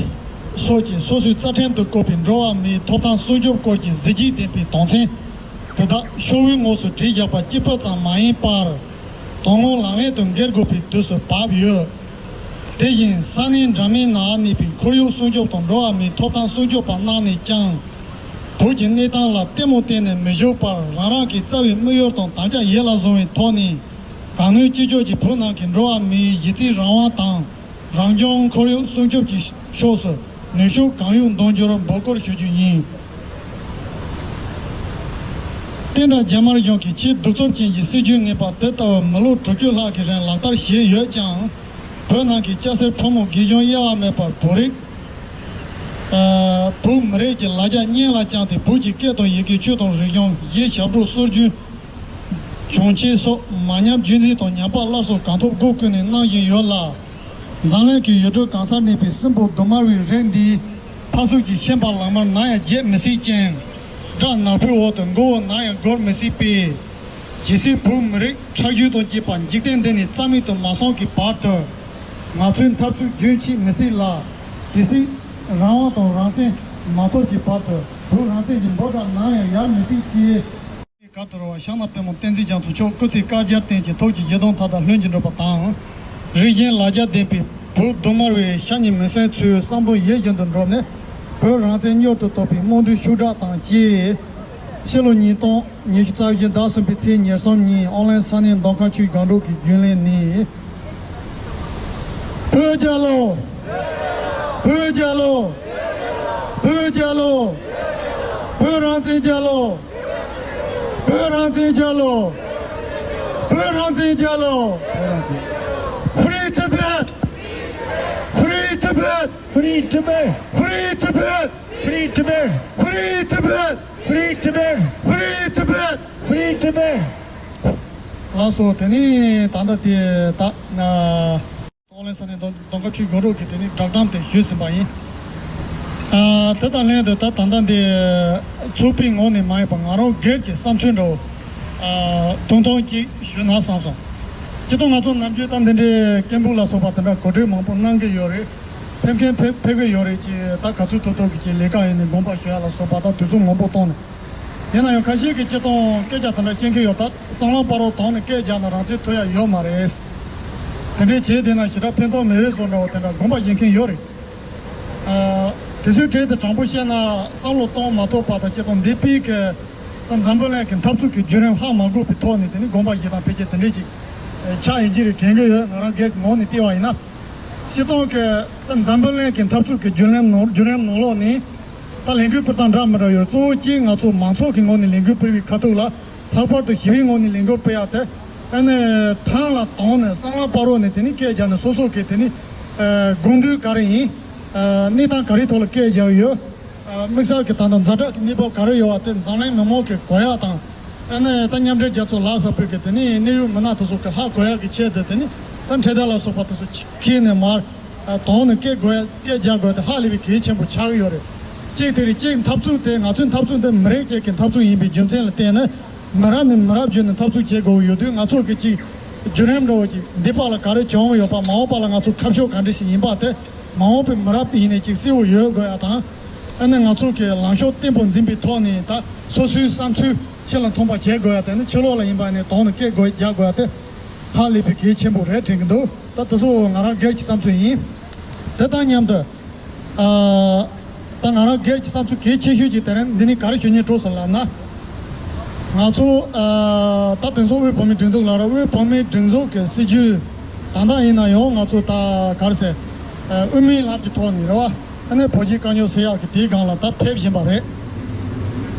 སོགས་ཀྱིས་སོ་སོའི་རྩ་ཁྲིམས་དུ་བཀོད་པའི་འགྲོ་བ་མིའི་ཐོབ་ཐང་སྲུང་སྐྱོབ་སྐོར་གྱི་གཟི་བརྗིད་ལྡན་པའི་དོན་ཚན་དེ་དག་ཤོག་བུའི་ངོས་སུ་བྲིས་བཞག་པ་གཅིག་པུ་ཙམ་མ་ཡིན་པར། དོན་དངོས་ལག་ལེན་དུ་འགེལ་དགོས་པའི་དུས་སུ་བབས་ཡོད། དེ་བཞིན་ས་གནས་འདྲ་མིན་ནང་གནས་པའི་ཁོར་ཡུག་སྲུང་སྐྱོབ་དང་འགྲོ་བ་མིའི་ཐོབ་ཐང་སྲུང་སྐྱོབ་པ་རྣམས་ནས་ཀྱང་། བོད་ཀྱི་གནས་སྟངས་ལ་ལྟད་མོ་བལྟས་ནས་མི་བཞུགས་པར། རང་རང་གི་རྩ་བའི་དམིགས་ཡུལ་དང་དམ་བཅའ་ཡིད་ལ་བཟུང་བའི་ཐོག་ནས། གང་ནུས་ཅི་ལྕོགས་ཀྱིས་བོད་ནང་གི་འགྲོ་བ་མིའི་གཞི་རྩའི་རང་དབང་དང་། རང་བྱུང་ཁོར་ཡུག་སྲུང་སྐྱོབ་ཀྱི་ཕྱོགས་སུ་ནུས་ཤུགས་གང་ཡོད་འདོན་རྒྱུར་འབོད་སྐུལ་ཞུ་རྒྱུ་ཡིན། དེ་འདྲ་རྒྱ་དམར་གཞུང་གིས་ཆེས་གདུག་རྩུབ་ཅན་གྱི་སྲིད་བྱུས་ངན་པ་དེ་ལྟ་བུ་མི་ལོ་དྲུག་ཅུ་ལྷག་གི་རིང་ལག་བསྟར་བྱས་ཡོད་ཀྱང་། བོད་ནང་གི་སྐྱ་སེར་ཕོ་མོ་རྒས་གཞོན་དབྱེ་བ་མེད་པར་བོད་རིགས། ཨ། བོད་མི་རིགས་ཀྱི་ལ་རྒྱ་སྙིང་ལ་བཅངས་ཏེ། བོད་ཀྱི་སྐད་དང་ཡི་གེ། ཆོས་དང་རིག་གཞུང་། གཞས་ཞབས་བྲོ། སྲོལ་རྒྱུན། གྱོན་ཆས་སོགས་མ་ཉམས་རྒྱུན་འཛིན་དང་། ཉམས་པ་སླར་གསོ་གང་ཐུབ་སྒོ་ཀུན་ནས་གནང་བཞིན་ཡོད་ལ། འཛམ་གླིང་གི་ཡུལ་གྲུ་གང་སར་གནས་པའི་སྲིན་པོ་དུ་མར་བའི་རིགས་འདིའི་འཕགས་གསུམ་གྱི་ཤན་པ་ལག་དམར་ནམ་ཡང་བརྗེད་མི་སྲིད་ཅིང་། དགྲ་ནག་པོའི་འོག་ཏུ་མགོ་བོ་ནམ་ཡང་སྒུར་མི་སྲིད་པས། ཇི་སྲིད་བོད་མི་རིགས་ཁྲག་རྒྱུན་དང་བཅས་པ་འཇིག་རྟེན་འདི་ནས་རྩ་མེད་དུ་མ་སོང་གི་བར་དུ། ང་ཚོའི་འཐབ་རྩོད་རྒྱུན་ཆད་མི་སྲིད་ལ། ཇི་སྲིད་རང་དབང་དང་རང་བཙན་མ་ཐོབ་ཀྱི་བར་དུ། བོད་རང་བཙན་གྱི་འབོད་སྒྲ་ནམ་ཡང་ཡལ་མི་སྲིད་ཅེས། གར་དུ་རོལ་བ་ཤམ་ན་པདྨོ་བསྟན་འཛིན་རྒྱ་མཚོ་མཆོག་སྐུ་ཚེ་བསྐལ་བརྒྱར་བརྟན་ཅིང་། ཐུགས་ཀྱི་བཞེད་དོན་མཐའ་དག་ལྷུན་གྱིས་འགྲུབ་པ་དང་། རིགས་ཞེན་ལ་རྒྱ་ལྡན་པའི་བོད་དུ་མར་བའི་ཤ་ཉེ་མི་སེར་ཚོའི་བསམ་དོན་ཡིད་བཞིན་དུ་འགྲུབ་ནས། བོད་རང་བཙན་མྱུར་དུ་ཐོབ་པའི་སྨོན་འདུན་ཤུགས་དྲག་དང་བཅས། ཕྱི་ལོ་ཉིས་སྟོང་ཉི་ཤུ་རྩ་བཞི་ཟླ་གསུམ་པའི་ཚེས་ཉེར་གསུམ་ཉིན་ཨོ་གླིང་ས་གནས་མདོ་ཁམས་ཆུས་སྒང་དྲུག་གི་རྒྱུན་ལས་ནས། བོད་རྒྱལ་ལོ། བོད་རྒྱལ་ལོ། བོད་རྒྱལ་ལོ། བོད་རང་བཙན་རྒྱལ་ལོ། བོད་རང་བཙན་རྒྱལ་ལོ། བོད་རང་བཙན་རྒྱལ་ལོ། Free Tibet! Free Tibet! Free Tibet! Free Tibet! Free Tibet! Free Tibet! Free Tibet! Free Tibet! Free Tibet! ལགས་སོ། དེ་ནས་ད་ལྟ་དེ་ད་ན། ཨོ་གླིང་ས་གནས་མདོ་མདོ་ཁམས་ཆུས་སྒང་དྲུག་གིས་དེ་ནི་བསྒྲགས་གཏམ་དེ་ཞུས་ཟིན་པ་ཡིན། ཨ། དེ་དང་ལྷན་དུ་ད་ད་ལྟ་འདི་ཚོགས་པའི་ངོས་ནས་མ་ཡིན་པ་ང་རང་སྒེར་གྱི་བསམ་ཚུལ་འདྲ་བོ། ཨ། ཐུང་ཐུང་ཅིག་ཞུས་ན་བསམ་སོང་། སྤྱིར་བཏང་ང་ཚོ་ནམ་རྒྱུན་ད་འདི་འདྲའི་སྐད་འབོད་ལ་སོགས་པ་དེ་འདྲ་གོ་སྒྲིག་མང་པོ་གནང་གི་ཡོད་རེད། ཕེབས་མཁན་ཕེབས་ཕེབས་གི་ཡོད་རེད། ཅེས་ད་ག་ཚོད་ཐུབ་ཐུབ་ཀྱི་ཅིག་ལས་ཀ་ཡིན་ནའི་དགོངས་པ་ཞུ་ཡ་ལ་སོགས་པ་ད་དུས་ཚོད་མང་པོ་བཏང་ནས། ཡིན་ན་ཡང་ཁ་ཤས་ཀྱིས་སྤྱིར་བཏང་སྐད་ཆ་དེ་འདྲ་བཤད་མཁན་ཡོད། ད་བསམ་བློ་སྤར་རོགས་དང་ནི་སྐད་རྒྱག་ན་རང་བཙན་ཐོབ་ཡ་ཡོད་མ་རེད། དེ་འདྲའི་བྱས་བསྡད་ན་ཞེ་དྲག་ཕན་ཐོགས་མེད་པའི་བཟོ་འདྲ་བོ་དེ་འདྲ་དགོངས་པ་བཞེས་མཁན་ཡོད་རེད། ཨ། དེ་ཚོའི་གྲས་དེ་དྲང་པོ་བཤད་ན་བསམ་བློ་གཏོང་མ་ཐུབ་པ་དང་། སྤྱིར་བཏང་འདས་པའི་གི་ད་འཛམ་བུ་གླིང་གི་འཐབ་རྩོད་ཀྱི་བརྒྱུད་རིམ་ཧ་མ་གོ་བའི་ཐོག་ནས། དེ་ནི་དགོངས་པ་བཞེས་སྟངས་ཕལ་ཆེར་དེ་འདྲའི་ཅིག་ཆགས་ཡིན་གྱི་རེད་དྲན་གྱི་ཡོད། ང་རང་སྒེར་གྱི་ངོས་ནས་བལྟས་པ་ཡིན་ན། སྤྱིར་བཏང་གི་ད་འཛམ་བུ་གླིང་གི་འཐབ་རྩོད་ཀྱི་བརྒྱུད་རིམ་ནང་བརྒྱུད་རིམ་ནང་ལོགས་ནས། ད་ལས་འགུལ་སྤེལ་སྟངས་འདྲ་མི་འདྲ་ཡོད། གཙོ་བོ་གཅིག་ང་ཚོ་མང་ཚོགས་ཀྱི་ངོས་ནས་ལས་འགུལ་སྤེལ་བའི་ཁ་ཐུག་ལ། ལྷག་པར་དུ་ཞི་བའི་ངོས་ནས་ལས་འགུལ་སྤེལ་ཡ་དེ། ཨ་ནི་ཐང་ལ་དོང་ནས་བསམ་བློ་སྤར་རོགས་ནས། དེ་ནི་སྐད་རྒྱག་ནས་སོ་སོ་གི་དེ་ནི་ཨ་དགོངས་འདུན་ག་རེ་ཡིན། ཨ་གནས་སྟངས་ག་རེའི་ཐོག་ལ་སྐད་རྒྱག་ཡོད། ཨ་དམིགས་བསལ་གྱི་ད་ལྟ་ཛ་དྲག་གི་གནས་བབ་ག་རེ་ཡོད་པ་དེ་འཛམ་གླིང་མི་མང་གིས་གོ་ཡ་དང་། ཨ་ནི་ད་མཉམ་འབྲེལ་རྒྱལ་ཚོགས་ལ་སོགས་པའི་གི་དེ་ནི་གནད་ཡོད་མི་སྣ་དེ་ཚོ་གིས་ཧ་གོ་ཡ་གི་ཆེད་དུ། དེ་ནི་ད་འཕྲེད་དར་ལ་སོགས་པ་དེ་ཚོ་ཁྱེར་ནས་མར་ཨ་དོང་ནས་སྐད་དགོས་ཡ། སྐད་རྒྱག་དགོས་ཡ་དེ་ཧ་ལས་པའི་གལ་ཆེན་པོ་ཆགས་ཀྱི་ཡོད་རེད། གཅིག་དེ་རེད། གཅིག་འཐབ་རྩོད་དེ་ང་ཚོའི་འཐབ་རྩོད་འདི་མི་རིགས་གཅིག་གི་འཐབ་རྩོད་ཡིན་པའི་རྒྱུ་མཚན་ལ་བརྟེན་ནས། མི་རབས་ནས་མི་རབས་བརྒྱུད་ནས་འཐབ་རྩོད་བྱེད་དགོས་ཀྱི་ཡོད་དུས། ང་ཚོ་གི་ཅིག་བརྒྱུད་རིམ་འདྲ་བོ་ཅིག་འདི་བར་ལ་ག་རེ་བྱུང་ཡོད་པ། མ་འོངས་པ་ལ་ང་ཚོ་ཁ་ཕྱོགས་ག་འདྲ་ཞིག་ཡིན་པ་དེ་མ་འོངས་པའི་མི་རབས་དེ་ཡིན་ནའི་ཅིག་གསལ་བོ་ཡོད་དགོས་ཡ་དང་། ཨ་ནི་ང་ཚོ་གི་ལངས་ཕྱོགས་བརྟན་པོ་འཛིན་པའི་ཐོག་ནས། ད་ སོ་སོའི་བསམ་ཚུལ་ཕྱི་ལ་ཐོན་པ་བྱེད་དགོས་ཡ་དེ་ནི་ཕྱི་ལོགས་ལ་ཡིན་པ་ནས་དོགས་ནས་སྐད་དགོས་རྒྱག་དགོས་ཡ་དེ་ཧ་ལས་པའི་གལ་ཆེན་པོ་རེད་དྲན་གྱི་འདུག་ད་དེ་ཚོ་ང་རང་སྒེར་གྱི་བསམ་ཚུལ་ཡིན། དེ་དང་མཉམ་དུ། ཨ། ད་ང་རང་སྒེར་གྱི་བསམ་ཚུལ་གལ་ཆེ་ཤོས་ཀྱི་དེ་རིང་འདི་ནས་ག་རེ་ཞུ་སྙིང་བྲོ་སོང་ལབ་ན། ང་ཚོ་ཨ། ད་དེང་སང་དབུས་བོད་མིའི་སྒྲིག་འཛུགས་ལབ་ར། དབུས་བོད་མིའི་སྒྲིག་འཛུགས་ཀྱི་སྲིད་བྱུས་ད་ལྟ་ཡིན་ན་ཡང་ང་ཚོ་ད་ག་རེ་ཟེར། ཨ། དབུ་མའི་ལམ་གྱི་ཐོག་ནས་རེད་བ། ཨ་ནི་བོད་ཀྱི་དཀའ་རྙོག་སེལ་ཡག་གི་དེའི་སྒང་ལ་ད་ཕེབས་བཞིན་པ་རེད།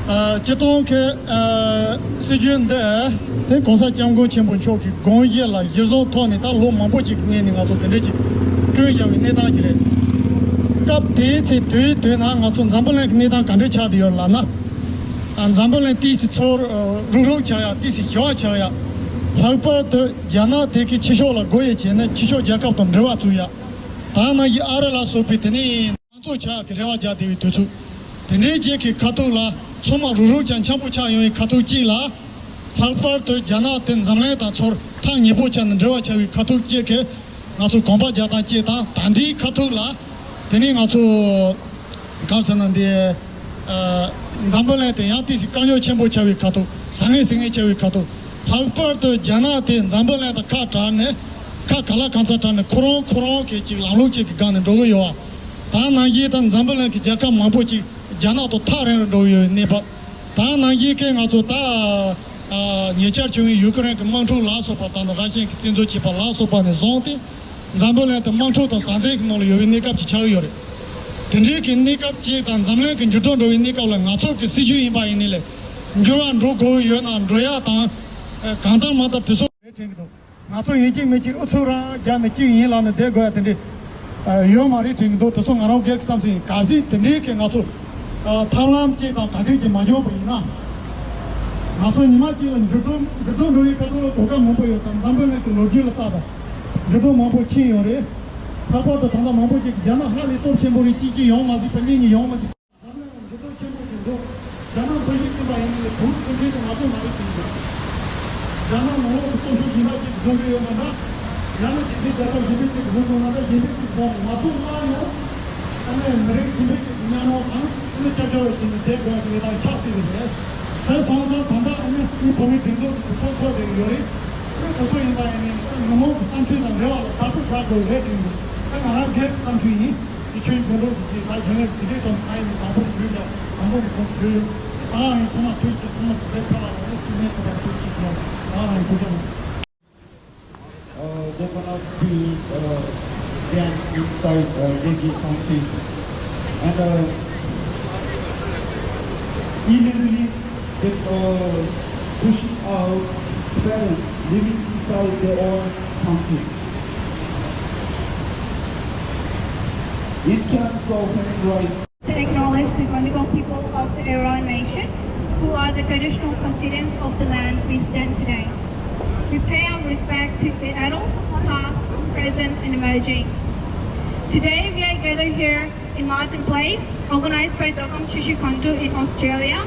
ཨ། སྤྱིར་བཏང་གི་ཨ། སྲིད་བྱུས་འདི་དེ་༸གོང་ས་༸སྐྱབས་མགོན་ཆེན་པོ་མཆོག་གི་དགོངས་བཞེད་ལ་གཞིར་བཟུང་ཐོག་ནས་ད་ལོ་མང་པོ་ཅིག་གི་སྔོན་ནས་ང་ཚོ་དེ་འདྲས་ཅིག་བསྐྲུན་བཞག་པའི་གནས་སྟངས་ཅིག་རེད། སྐབས་དེའི་ཚེ་དུས་དུས་ན་ང་ཚོ་འཛམ་བུ་གླིང་གི་གནས་སྟངས་ག་འདྲས་ཆགས་བསྡད་ཡོད་ལབ་ན། ཨ། འཛམ་བུ་གླིང་ཏོག་ཙམ་ཚུར་རུག་རུག་ཆགས་ཡ། ཏོག་ཙམ་ཞི་བ་ཆགས་ཡ། ལྷག་པར་དུ་རྒྱ་ནག་དེ་གི་ཕྱི་ཕྱོགས་ལ་སྒོ་དབྱེ་བྱས་ནས་ཕྱི་ཕྱོགས་རྒྱལ་ཁབ་དང་འབྲེལ་བ་བཙུགས་ཡ། ད་ནང་བཞིན་ཨ་རི་ལ་སོགས་པའི་དེ་ནས། མང་གཙོ་ཆགས་ཀྱི་རེ་བ་རྒྱག་བསྡད་པའི་དུས་ཚོད། དེ་འདྲའི་རྗེས་ཀྱི་ཁ་ཐུག་ལ་ཚང་མ་རུག་རུག་ཀྱང་འཆམ་པོ་ཆགས་ཡོང་བའི་ཁ་ཐུག་གཅིག་ལ། ལྷག་པར་དུ་རྒྱ་ནག་དེ་འཛམ་གླིང་དང་ཚུར་ཐག་ཉེ་པོ་ཆགས་ནས་འབྲེལ་བ་ཆགས་པའི་ཁ་ཐུག་གཅིག་གིས་ང་ཚོ་གོམ་པ་རྒྱག་སྟངས་གཅིག་དང་། ད་ལྟའི་ཁ་ཐུག་ལ་དེ་ནས་ང་ཚོ་གང་ཟེར་ན་འདི། ཨ། འཛམ་བུ་གླིང་དེ་ཡང་ཏོག་ཙམ་དཀའ་རྙོག་ཆེན་པོ་ཆགས་པའི་ཁ་ཐུག། ཟང་ངེ་ཟིང་ངེ་ཆགས་པའི་ཁ་ཐུག། ལྷག་པར་དུ་རྒྱ་ནག་དེ་འཛམ་བུ་གླིང་དང་ཁ་བྲལ་ནས། ཁ་ག་ལ་གང་འཚམ་བྲལ་ནས་ཁོ་རང་ཁོ་རང་གི་ཅིག་ལམ་ལུགས་ཅིག་གི་སྒང་ནས་འགྲོ་གི་ཡོད་པ། ད་ནང་བཞིན་ད་འཛམ་བུ་གླིང་གི་རྒྱལ་ཁབ་མང་པོ་ཅིག་རྒྱ་ནག་དང་ཐག་རིང་རུ་འགྲོ་གི་ཡོད་པའི་གནས་བབ། ད་ནང་བཞིན་གྱི་ང་ཚོ་ད། ཨ། ཉེ་ཆར་བྱུང་བའི་ཡུ་ཀེ་རེན་གྱི་དམག་འཁྲུག་ལ་སོགས་པ་དང་། ར་ཤི་ཡན་གྱིས་བཙན་འཛུལ་བྱས་པ་ལ་སོགས་པ་ནས་བཟུང་སྟེ། འཛམ་བུ་གླིང་དེ་དམག་འཁྲུག་དང་ཟང་ཟིང་གི་ནང་ལ་ཡོད་པའི་གནས་སྐབས་ཅིག་ཆགས་ཀྱི་ཡོད་རེད། དེ་འདྲའི་གི་གནས་སྐབས་ཅིག་དང་། འཛམ་གླིང་གི་འགྱུར་ལྡོག་འགྲོ་བའི་གནས་སྐབས་ལ་ང་ཚོ་གི་སྲིད་བྱུས་ཡིན་པ་ཡིན་ནའི་ལས། འགྱུར་བ་འགྲོ་དགོས་ཀྱི་ཡོད་ན་འགྲོ་ཡ་དང་། གང་ལྟར་མ་ལྟར་དེ་ཚོ་རེད་དྲན་གྱི་འདུག་ང་ཚོ་ཡིན་གཅིག་མིན་གཅིག་ཨུ་ཚུགས་རང་རྒྱབ་ནས་གཅིག་ཡིན་ལབ་ནས་བསྡད་དགོས་ཡ་དེ་འདྲའི་ཡོད་མ་རེད་དྲན་གྱི་འདུག་དེ་ཚོ་ང་རང་སྒེར་གྱི་བསམ་ཚུལ་ཡིན། གལ་སྲིད་དེ་འདྲའི་གི་ང་ཚོ་ཐབས་ལམ་གཅིག་དང་གྲ་སྒྲིག་ཅིག་མ་བྱུང་བ་ཡིན་ན། ང་ཚོ་ཉི་མ་གཅིག་ལ་འགྱུར་ལྡོག་འགྱུར་ལྡོག་འགྲོ་བའི་ཁ་ཐུག་ལ་གོ་སྐབས་མང་པོ་ཡོད་ཙང་། འཛམ་བུ་གླིང་གི་ལོ་རྒྱུས་ལ་བལྟས་པ། འགྱུར་ལྡོག་མང་པོ་ཕྱིན་ཡོད་རེད། ལྷག་པར་དུ་ད་ལྟ་མང་པོ་ཅིག་རྒྱ་ནག་ཧ་ལས་སྟོབས་ཆེན་པོ་རེད། གཅིག་གཅིག་ཡོང་མ་སྲིད་པ། གཉིས་གཉིས་ཡོང་མ་སྲིད་པ། འཛམ་གླིང་ལ་འགྱུར་ལྡོག་ཆེན་པོ་ཞིག་འགྲོ། རྒྱ་ནག་འཛུལ་ཞུགས་ཟིན་པ་ཡིན་ནའི་བོད་འཛུལ་མཁན་དེ་ང་ཚོ་མ་རེད་ཟེར་གྱི་འདུག་རྒྱ་ནག་ནང་ལོགས་ཀྱི་སྟོབས་ཤུགས་གཞན་པ་ཅིག་འཛུལ་གྱི་ཡོད་མ་རེད། ཡང་ན་དེ་འདྲའི་རྒྱལ་ཁབ་གཞན་པ་ཅིག་འཛུལ་འགྲོ་ན་ད་གཞན་པ་ཅིག་འཛུལ་ང་ཚོ་སླར་ཡང་ཨ་ནི་མི་རིགས་གཞན་པ་ཅིག་གི་མཉམ་དུ་དང་ཨ་ནི་སྐྱབས་བཅོལ་བ་ཞིག་ནས་བསྡད་དགོས་ཀྱི་ཡོད་སྟངས་ཆགས་སྲིད་པ་རེད། དེ་སོང་ཙང་ད་ལྟ་ཨ་ནི་དབུས་བོད་མིའི་སྒྲིག་འཛུགས་ཀྱི་གྲོས་ཚོགས་ཚོགས་བསྡད་ཀྱི་ཡོད་རེད། ཨ་ནི་དེ་ཚོ་ཡིན་པ་ཡིན་ནའི་མི་མང་གི་བསམ་ཚུལ་དང་འབྲེལ་བ་ལ་བདག་པོ་རྒྱག་དགོས་རེད་དྲན་གྱི་འདུག་ད་ང་རང་སྒེར་གྱི་བསམ་ཚུལ་ཡིན། དེ་ཁྱོད་འགྱུར་ལྡོག་གི་རྗེས་ལ་གཞོན་ནུ་དེ་འདྲའི་དང་ཁ་ཡིན་དང་པོ་ཡོད་ཀྱང་དང་པོ་ཡིན་ཁོང་ཡོད་ཡོད། ད་ཡིན་ཚང་མ་ཐུགས་ཀྱི་ཚང་མ་དེ་འདྲའི་ཁ་ལ་ལ་ནི་ཚིག་ངན་ཐུབ་པ་ཐུགས་ཀྱི་ཡོད། ད་རང་གོ་ཀྱང་། Uh, they cannot be uh, banned inside uh, Delhi Council. And uh, illegally, they uh, pushing out parents living inside their own country. In terms of human rights, to acknowledge the Gangdang people of the Ero nation, who are the traditional constituents of the land we stand today. We pay our respect to the adults, past, present, and emerging. Today, we are gathered here in Martin Place, organized by Dokam Shishikandu in Australia,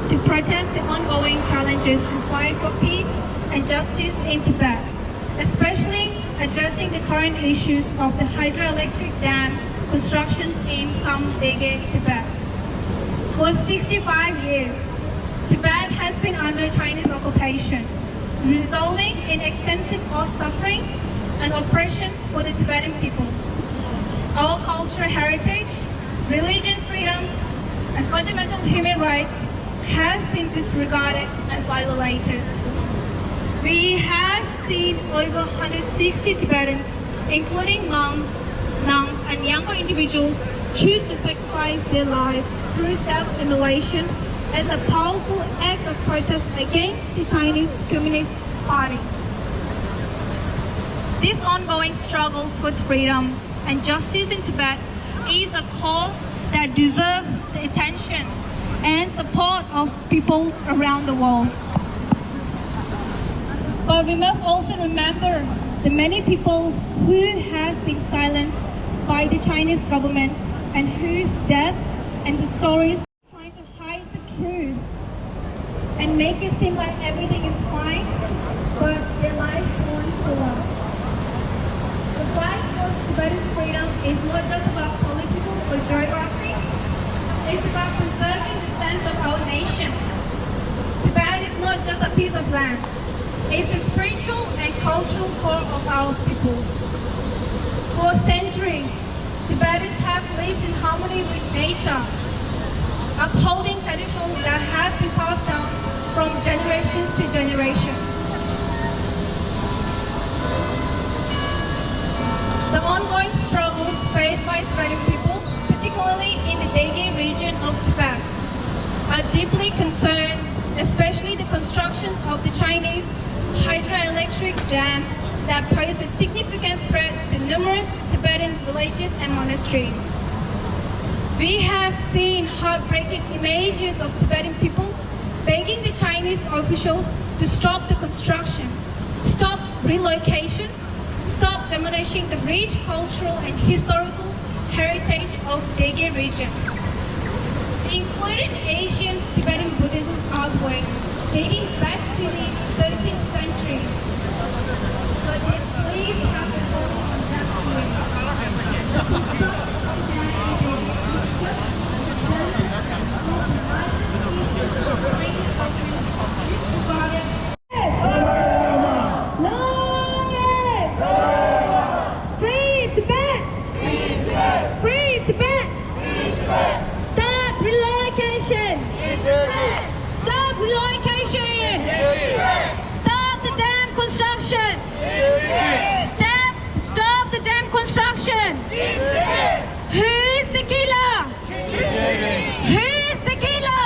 to protest the ongoing challenges and fight for peace and justice in Tibet, especially addressing the current issues of the hydroelectric dam constructions in Gamdege, Tibet. For sixty-five years, Tibet has been under Chinese occupation, resulting in extensive sufferings and oppressions for the Tibetan people. Our cultural heritage, religion freedoms, and fundamental human rights have been disregarded and violated. We have seen over one hundred sixty Tibetans, including monks, nuns, and younger individuals, choose to sacrifice their lives through self-immolation as a powerful act of protest against the Chinese Communist Party. This ongoing struggle for freedom and justice in Tibet is a cause that deserves the attention and support of peoples around the world. But we must also remember the many people who have been silenced by the Chinese government and whose death and the stories trying to hide the truth and make it seem like everything is fine, but their lives won't allow. The fight for Tibetan freedom is not just about political or geography, it's about preserving the sense of our nation. piece of land. It's the spiritual and cultural core of our people. For centuries, Tibetans have lived in harmony with nature, upholding traditions that have been passed down from generations to generation. The ongoing struggles faced by Tibetan people, particularly in the Dege region of Tibet, are deeply concerning, especially the construction of the Chinese hydroelectric dam that poses a significant threat to numerous Tibetan villages and monasteries. We have seen heartbreaking images of Tibetan people begging the Chinese officials to stop the construction, stop relocation, stop demolishing the rich cultural and historical heritage of Dege region, including ancient Tibetan Buddhism artwork dating back to the thirteenth century. But this please have the following. Long live! Free Tibet! Free Tibet! Stop relocation! Stop relocation! Stop the dam construction! Stop, stop the dam construction! Who is the killer? Who is the killer?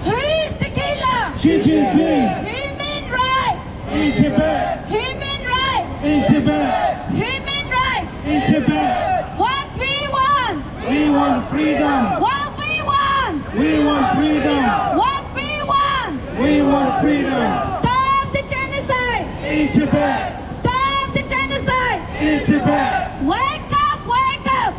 Who is the killer? Xi Jinping. Human rights. In Tibet. Human rights. In Tibet. Human rights. In Tibet. What we want? We want freedom. What we want? We want freedom. What we want? We want freedom. Stop the genocide. In Tibet. Stop the genocide. In Tibet. Wake up, wake up.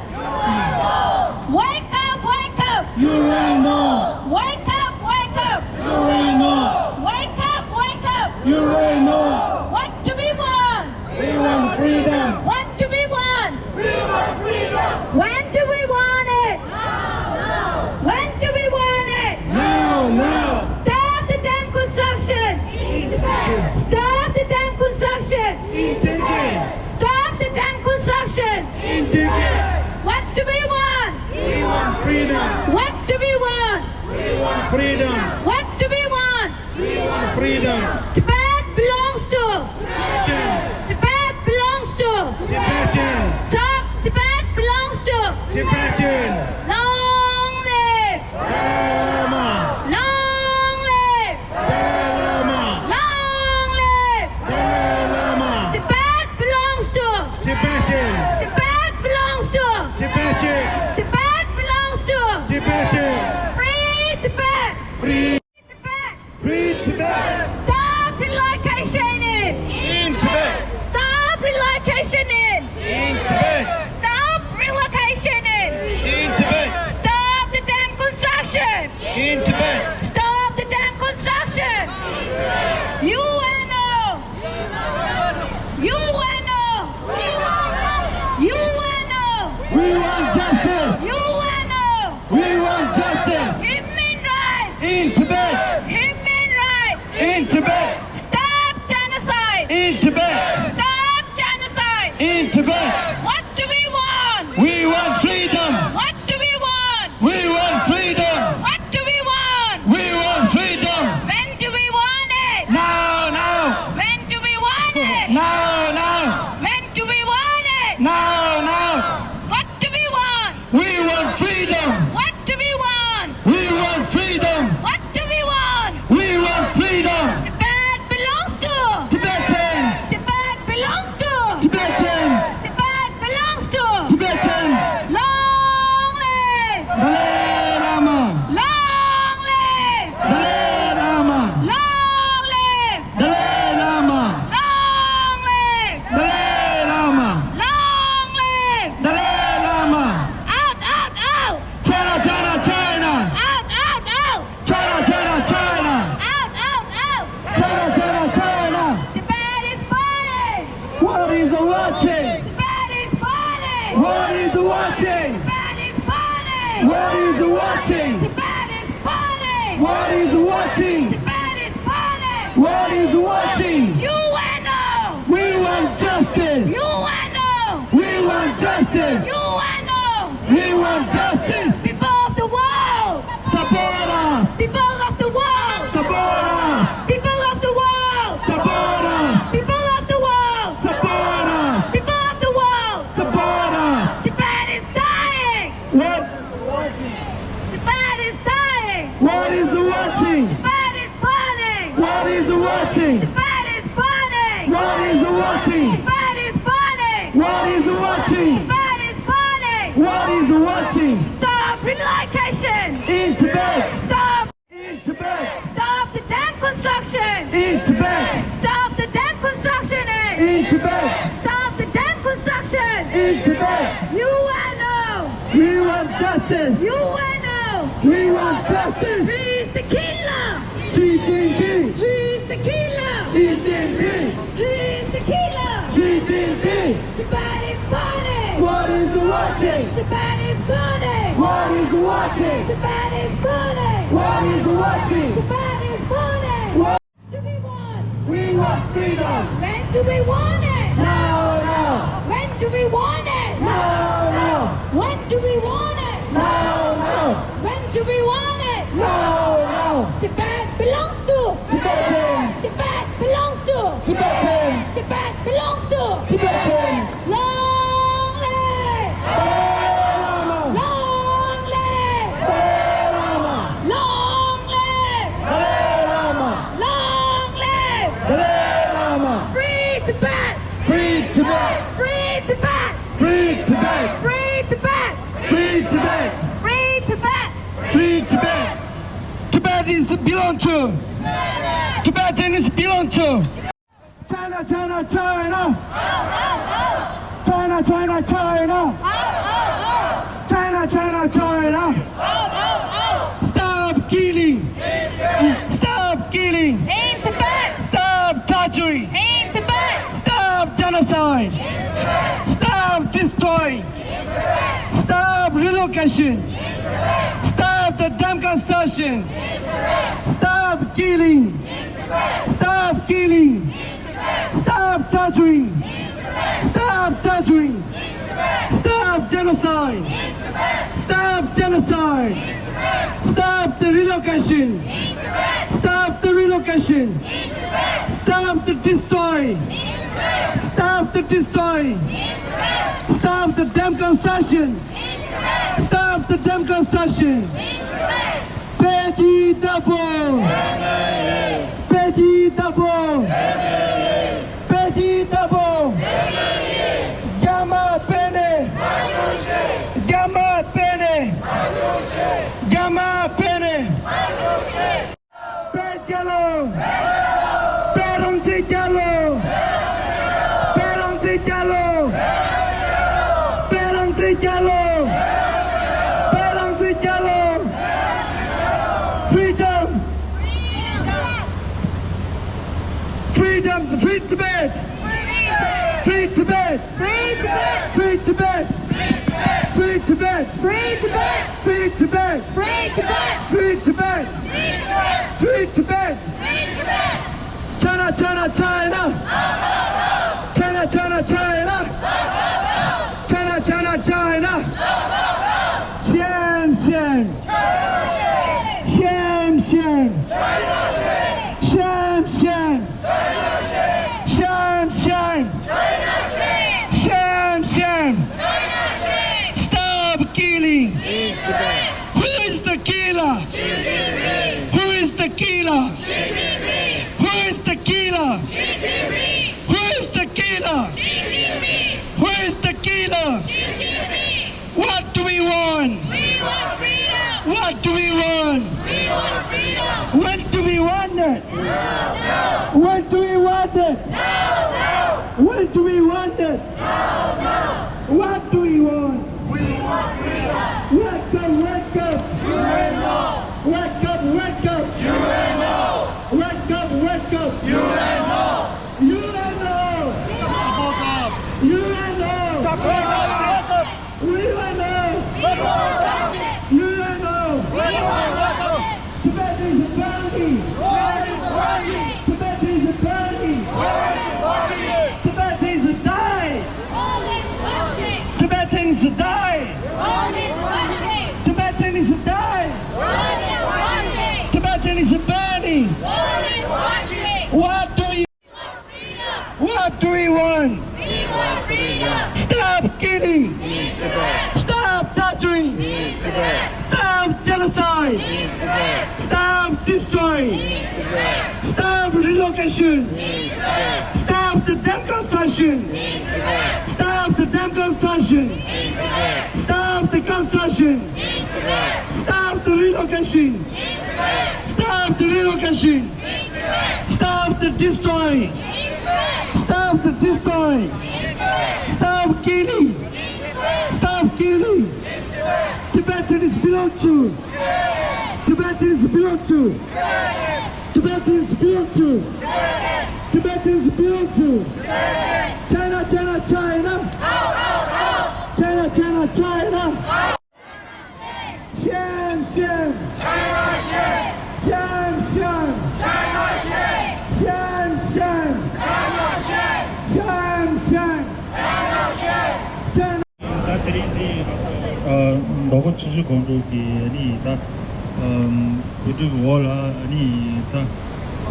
Wake up, wake up. You right now. Wake up, wake up. You right now. Wake up, wake up. You right now. What do we want? We want freedom. What do we want? We want freedom. When do we want it? Now, now. When do we want it? Now, now. Stop the dam construction. In Tibet. Stop the dam construction. In Tibet. Stop the dam construction. In Tibet. What do we want? We want freedom. What do we want? We want freedom. What do we want? We want freedom. Tibet belongs to. Tibetans. Tibet belongs to. Tibetans. Stop. Tibet belongs to. Tibetans. Long live. Dalai Lama. Long live. Dalai Lama. Long live. Dalai Lama. Tibet belongs to. Tibetans. Tibet belongs to. Tibetans. Tibet belongs to. Tibetans. Free Tibet. Free. Tibet. Free Tibet. Stop relocation. In Tibet. Stop relocation. In Tibet. Stop relocation. In Tibet. Stop the dam construction. In Tibet. Stop the dam construction. U N O. U N O. U N O. We want justice. U N O. We want justice. Human rights. In Tibet. Human rights. In Tibet. Stop genocide. In Tibet. Stop genocide. In Tibet. What do we want? We want freedom. What do we want? We want freedom. What do we want? We want freedom. When do we want it? Now, now. When do we want it? Now, now. When do we want it? Now, now. What do we want? We want freedom. What do we want? We want freedom. What do we want? We want freedom. Tibet belongs to. Tibetans. Tibet belongs to. Tibetans. Tibet belongs to. Tibetans. Long live. Dalai Lama. Long live. Dalai Lama. Long live. Dalai Lama. Long live. Dalai Lama. Long live. Dalai Lama. Out, out, out. China, China, China. Out, out, out. China, China, China. Out, out, out. China, China, China. Tibet is burning. World is watching. Tibet is burning. World is watching. Tibet is burning. World is watching. Tibet is burning. World is watching. Tibet is burning. Tibet is burning! World is watching! Tibet is burning! World is watching! Tibet is burning! World to be won! We want freedom! When do we want it? Now, now! When do we want it? Now, now! When do we want it? Now, now! When do we want it? Now, now! Tibet belongs to Tibetans! Tibet belongs to Tibetans! Tibet belongs to Tibetans! Long live! Dalai Lama! Long live! Dalai Lama! Long live! Dalai Lama! Long live! Dalai Lama! Free Tibet! Free Tibet! Free Tibet! Free Tibet! Free Tibet! Free Tibet! Free Tibet! Free Tibet! Tibet is belong to. Tibetan is belong to. China, China, China. China, China, China. China, China, China. Stop killing. Stop killing. In Tibet. Stop torturing. In Tibet. Stop genocide. Stop destroying. Stop relocation. Stop the damn construction. Stop killing. Stop killing. Stop torturing. Stop torturing. Stop genocide. Stop genocide. Stop the relocation. Stop the relocation. Stop the destroy. Stop the destroy. Stop the damn construction. Stop the damn construction. Peti Tapo! Peti Tapo! Peti Tapo! རྒྱ་མ་པེ་ནེ། རྒྱ་མ་པེ་ནེ། རྒྱ་མ་པེ་ནེ། བོད་རྒྱལ་ལོ། བོད་རང་བཙན་རྒྱལ་ལོ། བོད་རང་བཙན་རྒྱལ་ལོ། བོད་རང་བཙན་རྒྱལ་ལོ། བོད་རང་བཙན་རྒྱལ་ལོ། Freedom! Freedom! Free Tibet! Free Tibet! Free Tibet! Free Tibet! Free Tibet! Free Tibet! Free Tibet! Free Tibet! Free Tibet! Free Tibet! China, China, China! China, China, China! China, China, China! Shame, shame! Shame, shame! Shame, shame! Shame, shame! Shame, shame! Stop killing! Who is the killer? Who is the killer? Who is the killer? Who is the killer? Who is the killer? What do we want? We want freedom. What do we want? We want freedom. When do we want it? Now, now. When do we want it? Now, now. When do we want it? Now, now. What do we want? We want freedom. Wake up, wake up. U N O. Wake up, wake up. U N O. Wake up, wake up. U N O. U N O. Support us. U N O. Support us. U N O! U N O! Tibet is burning! Tibet is burning! Tibet is dying! Tibetans die! Tibetans die! Tibetan is burning! What do you What do we want? We want freedom. Stop killing. In Tibet. Stop torturing. In Tibet. Stop genocide. In Tibet. Stop destroying. In Tibet. Stop relocation. In Tibet. Stop the damn construction. In Tibet. Stop the damn construction. In Tibet. Stop the construction. In Tibet. Stop the relocation. In Tibet. Stop the relocation. Stop the destroying! Stop the destroying! Stop killing! Stop killing! Tibetans belong to! Tibetans belong to! Tibetans belong to! Tibetans belong to! China, China, China! China, China, China! ཆུ་བཞི་སྒང་དྲུག་གི་ནི་ད་གོ་སྒྲིག་འོག་ལ་ནི་ད་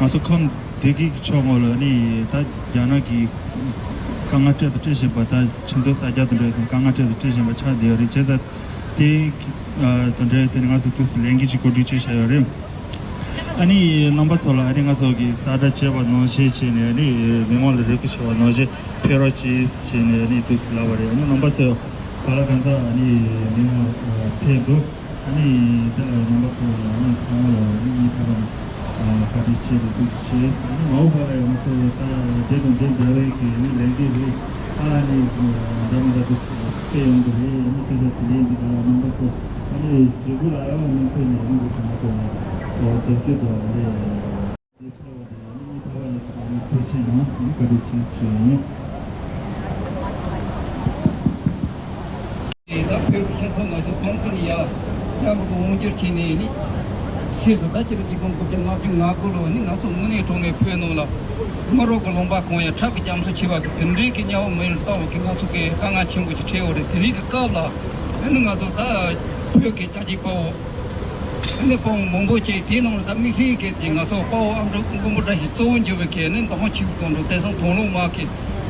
ང་ཚོ་ཁམས་བདེ་སྐྱིད་ཀྱི་ཕྱོགས་ངོས་ལ་ནི་ད་རྒྱ་ནག་གི་དཀའ་ངལ་སྤྲད་དང་སྤྲད་བཞིན་པ། ད་ཁྱིམ་ཚང་གསར་རྒྱག་དང་འབྲེལ་དཀའ་ངལ་སྤྲད་དང་སྤྲད་བཞིན་པ་ཆགས་བསྡད་ཡོད་རེད། བྱས་ཙང་དེ་དང་འབྲེལ་དེ་ནི་ང་ཚོ་དུས་སུ་ལས་འགུལ་ཅིག་གོ་སྒྲིག་བྱས་བཞག་ཡོད་རེད། ཨ་ནི་རྣམ་པ་ཚོ་ལ་ཨ་ནི་ང་ཚོ་གི་གསལ་བསྒྲགས་བྱས་པ་ནང་བཞིན་བྱས་ནས་ཨ་ནི་མི་མང་ལ་རེ་སྐུལ་ཞུ་བ་ནང་བཞིན་ཕེབས་རོགས་གྱིས་བྱས་ནས་ཨ་ནི་དུས་སུ་ལབ་པ་རེད། ཨ་ནི་རྣམ་པ་ཚོ་ག་ལ་གང་ཚ་ཨ་ནི་མི་མང་ཕེབས་འདུག་ཨ་ནི་ད་རྣམ་པ་ཚོ་ལ་ཨ་ནི་ཚང་མ་ལ་ཨ་ནི་ཐོག་མ་བཀའ་དྲིན་ཆེ་རེད་འདུག་བྱས། ཨ་ནི་མ་འོངས་པ་ལ་ཡང་ང་ཚོ་ད་དེ་དང་དེ་འདྲ་བའི་གི་ཨ་ནི་ལས་འགུལ་རེད། ཨ་ནི་འདྲ་མི་འདྲ་དུ་སྤེལ་ཡོང་གི་རེད། ཨ་ནི་དེ་ཚོ་དེ་ལས་འདི་ག་ལ་རྣམ་པ་ཚོ་ཨ་ནི་བྱེད་སྒོ་ལ་ཡང་མུ་མཐུད་ནས་ཨ་ནི་འདི་ཚང་མ་ཚོ་ནས་དེ་སྐྱོད་དུ་རེད། དེ་ཚོ་དེ་ཨ་ནི་མི་ཚོ་ཨ་ནི་ཐུགས་རྗེ་ཆེ་གནང་། ཨ་ནི་བཀའ་དྲིན་ཆེ་ཞུ་ཡིན། ད་བོད་ཀྱི་ཆབ་སྲིད་ང་ཚོ་ཚང་མ་ནི་ཡ་སྐྱབས་མགོན་དབང་སྒྱུར་བྱས་ནས་ནི་ཕྱིས་སུ་ད་ཕྱི་ལོ་ཆིག་སྟོང་དགུ་བརྒྱ་ལྔ་བཅུ་ང་དགུ་ལོ་ནི་ང་ཚོ་དངོས་གནས་དྲང་གནས་བོད་ནང་ལ་མི་རབས་ཀྱི་ལུང་པ་གང་ཡང་ཁྲག་གི་རྒྱ་མཚོ་མཆེད་པ་གི་དེ་འདྲའི་གི་དམྱལ་བ་མི་ཡུལ་ལྟ་བུ་གི་ང་ཚོ་གི་དཀའ་ངལ་ཆེན་པོ་ཞིག་འཕྲད་ཡོད་རེད། དེ་རིང་གི་སྐབས་ལ་ཨ་ནི་ང་ཚོ་ད་བོད་ཀྱི་རྒྱལ་གཅེས་དཔའ་བོ་ཨ་ནི་དཔའ་བོ་མང་པོ་ཅིག་དེའི་ནང་ལ་ད་དམིགས་བསལ་གྱི་དེ་ང་ཚོ་དཔའ་བོ་ཨ་མཆོག་མགོན་པོ་བཀྲ་ཤིས་གཙོ་བོ་གྱུར་བའི་གི་ནི་མདོ་དབང་ཆོས་ཀྱི་དོན་གྲུབ་བསྟན་སྲུང་དོན་གྲུབ་མ་གི་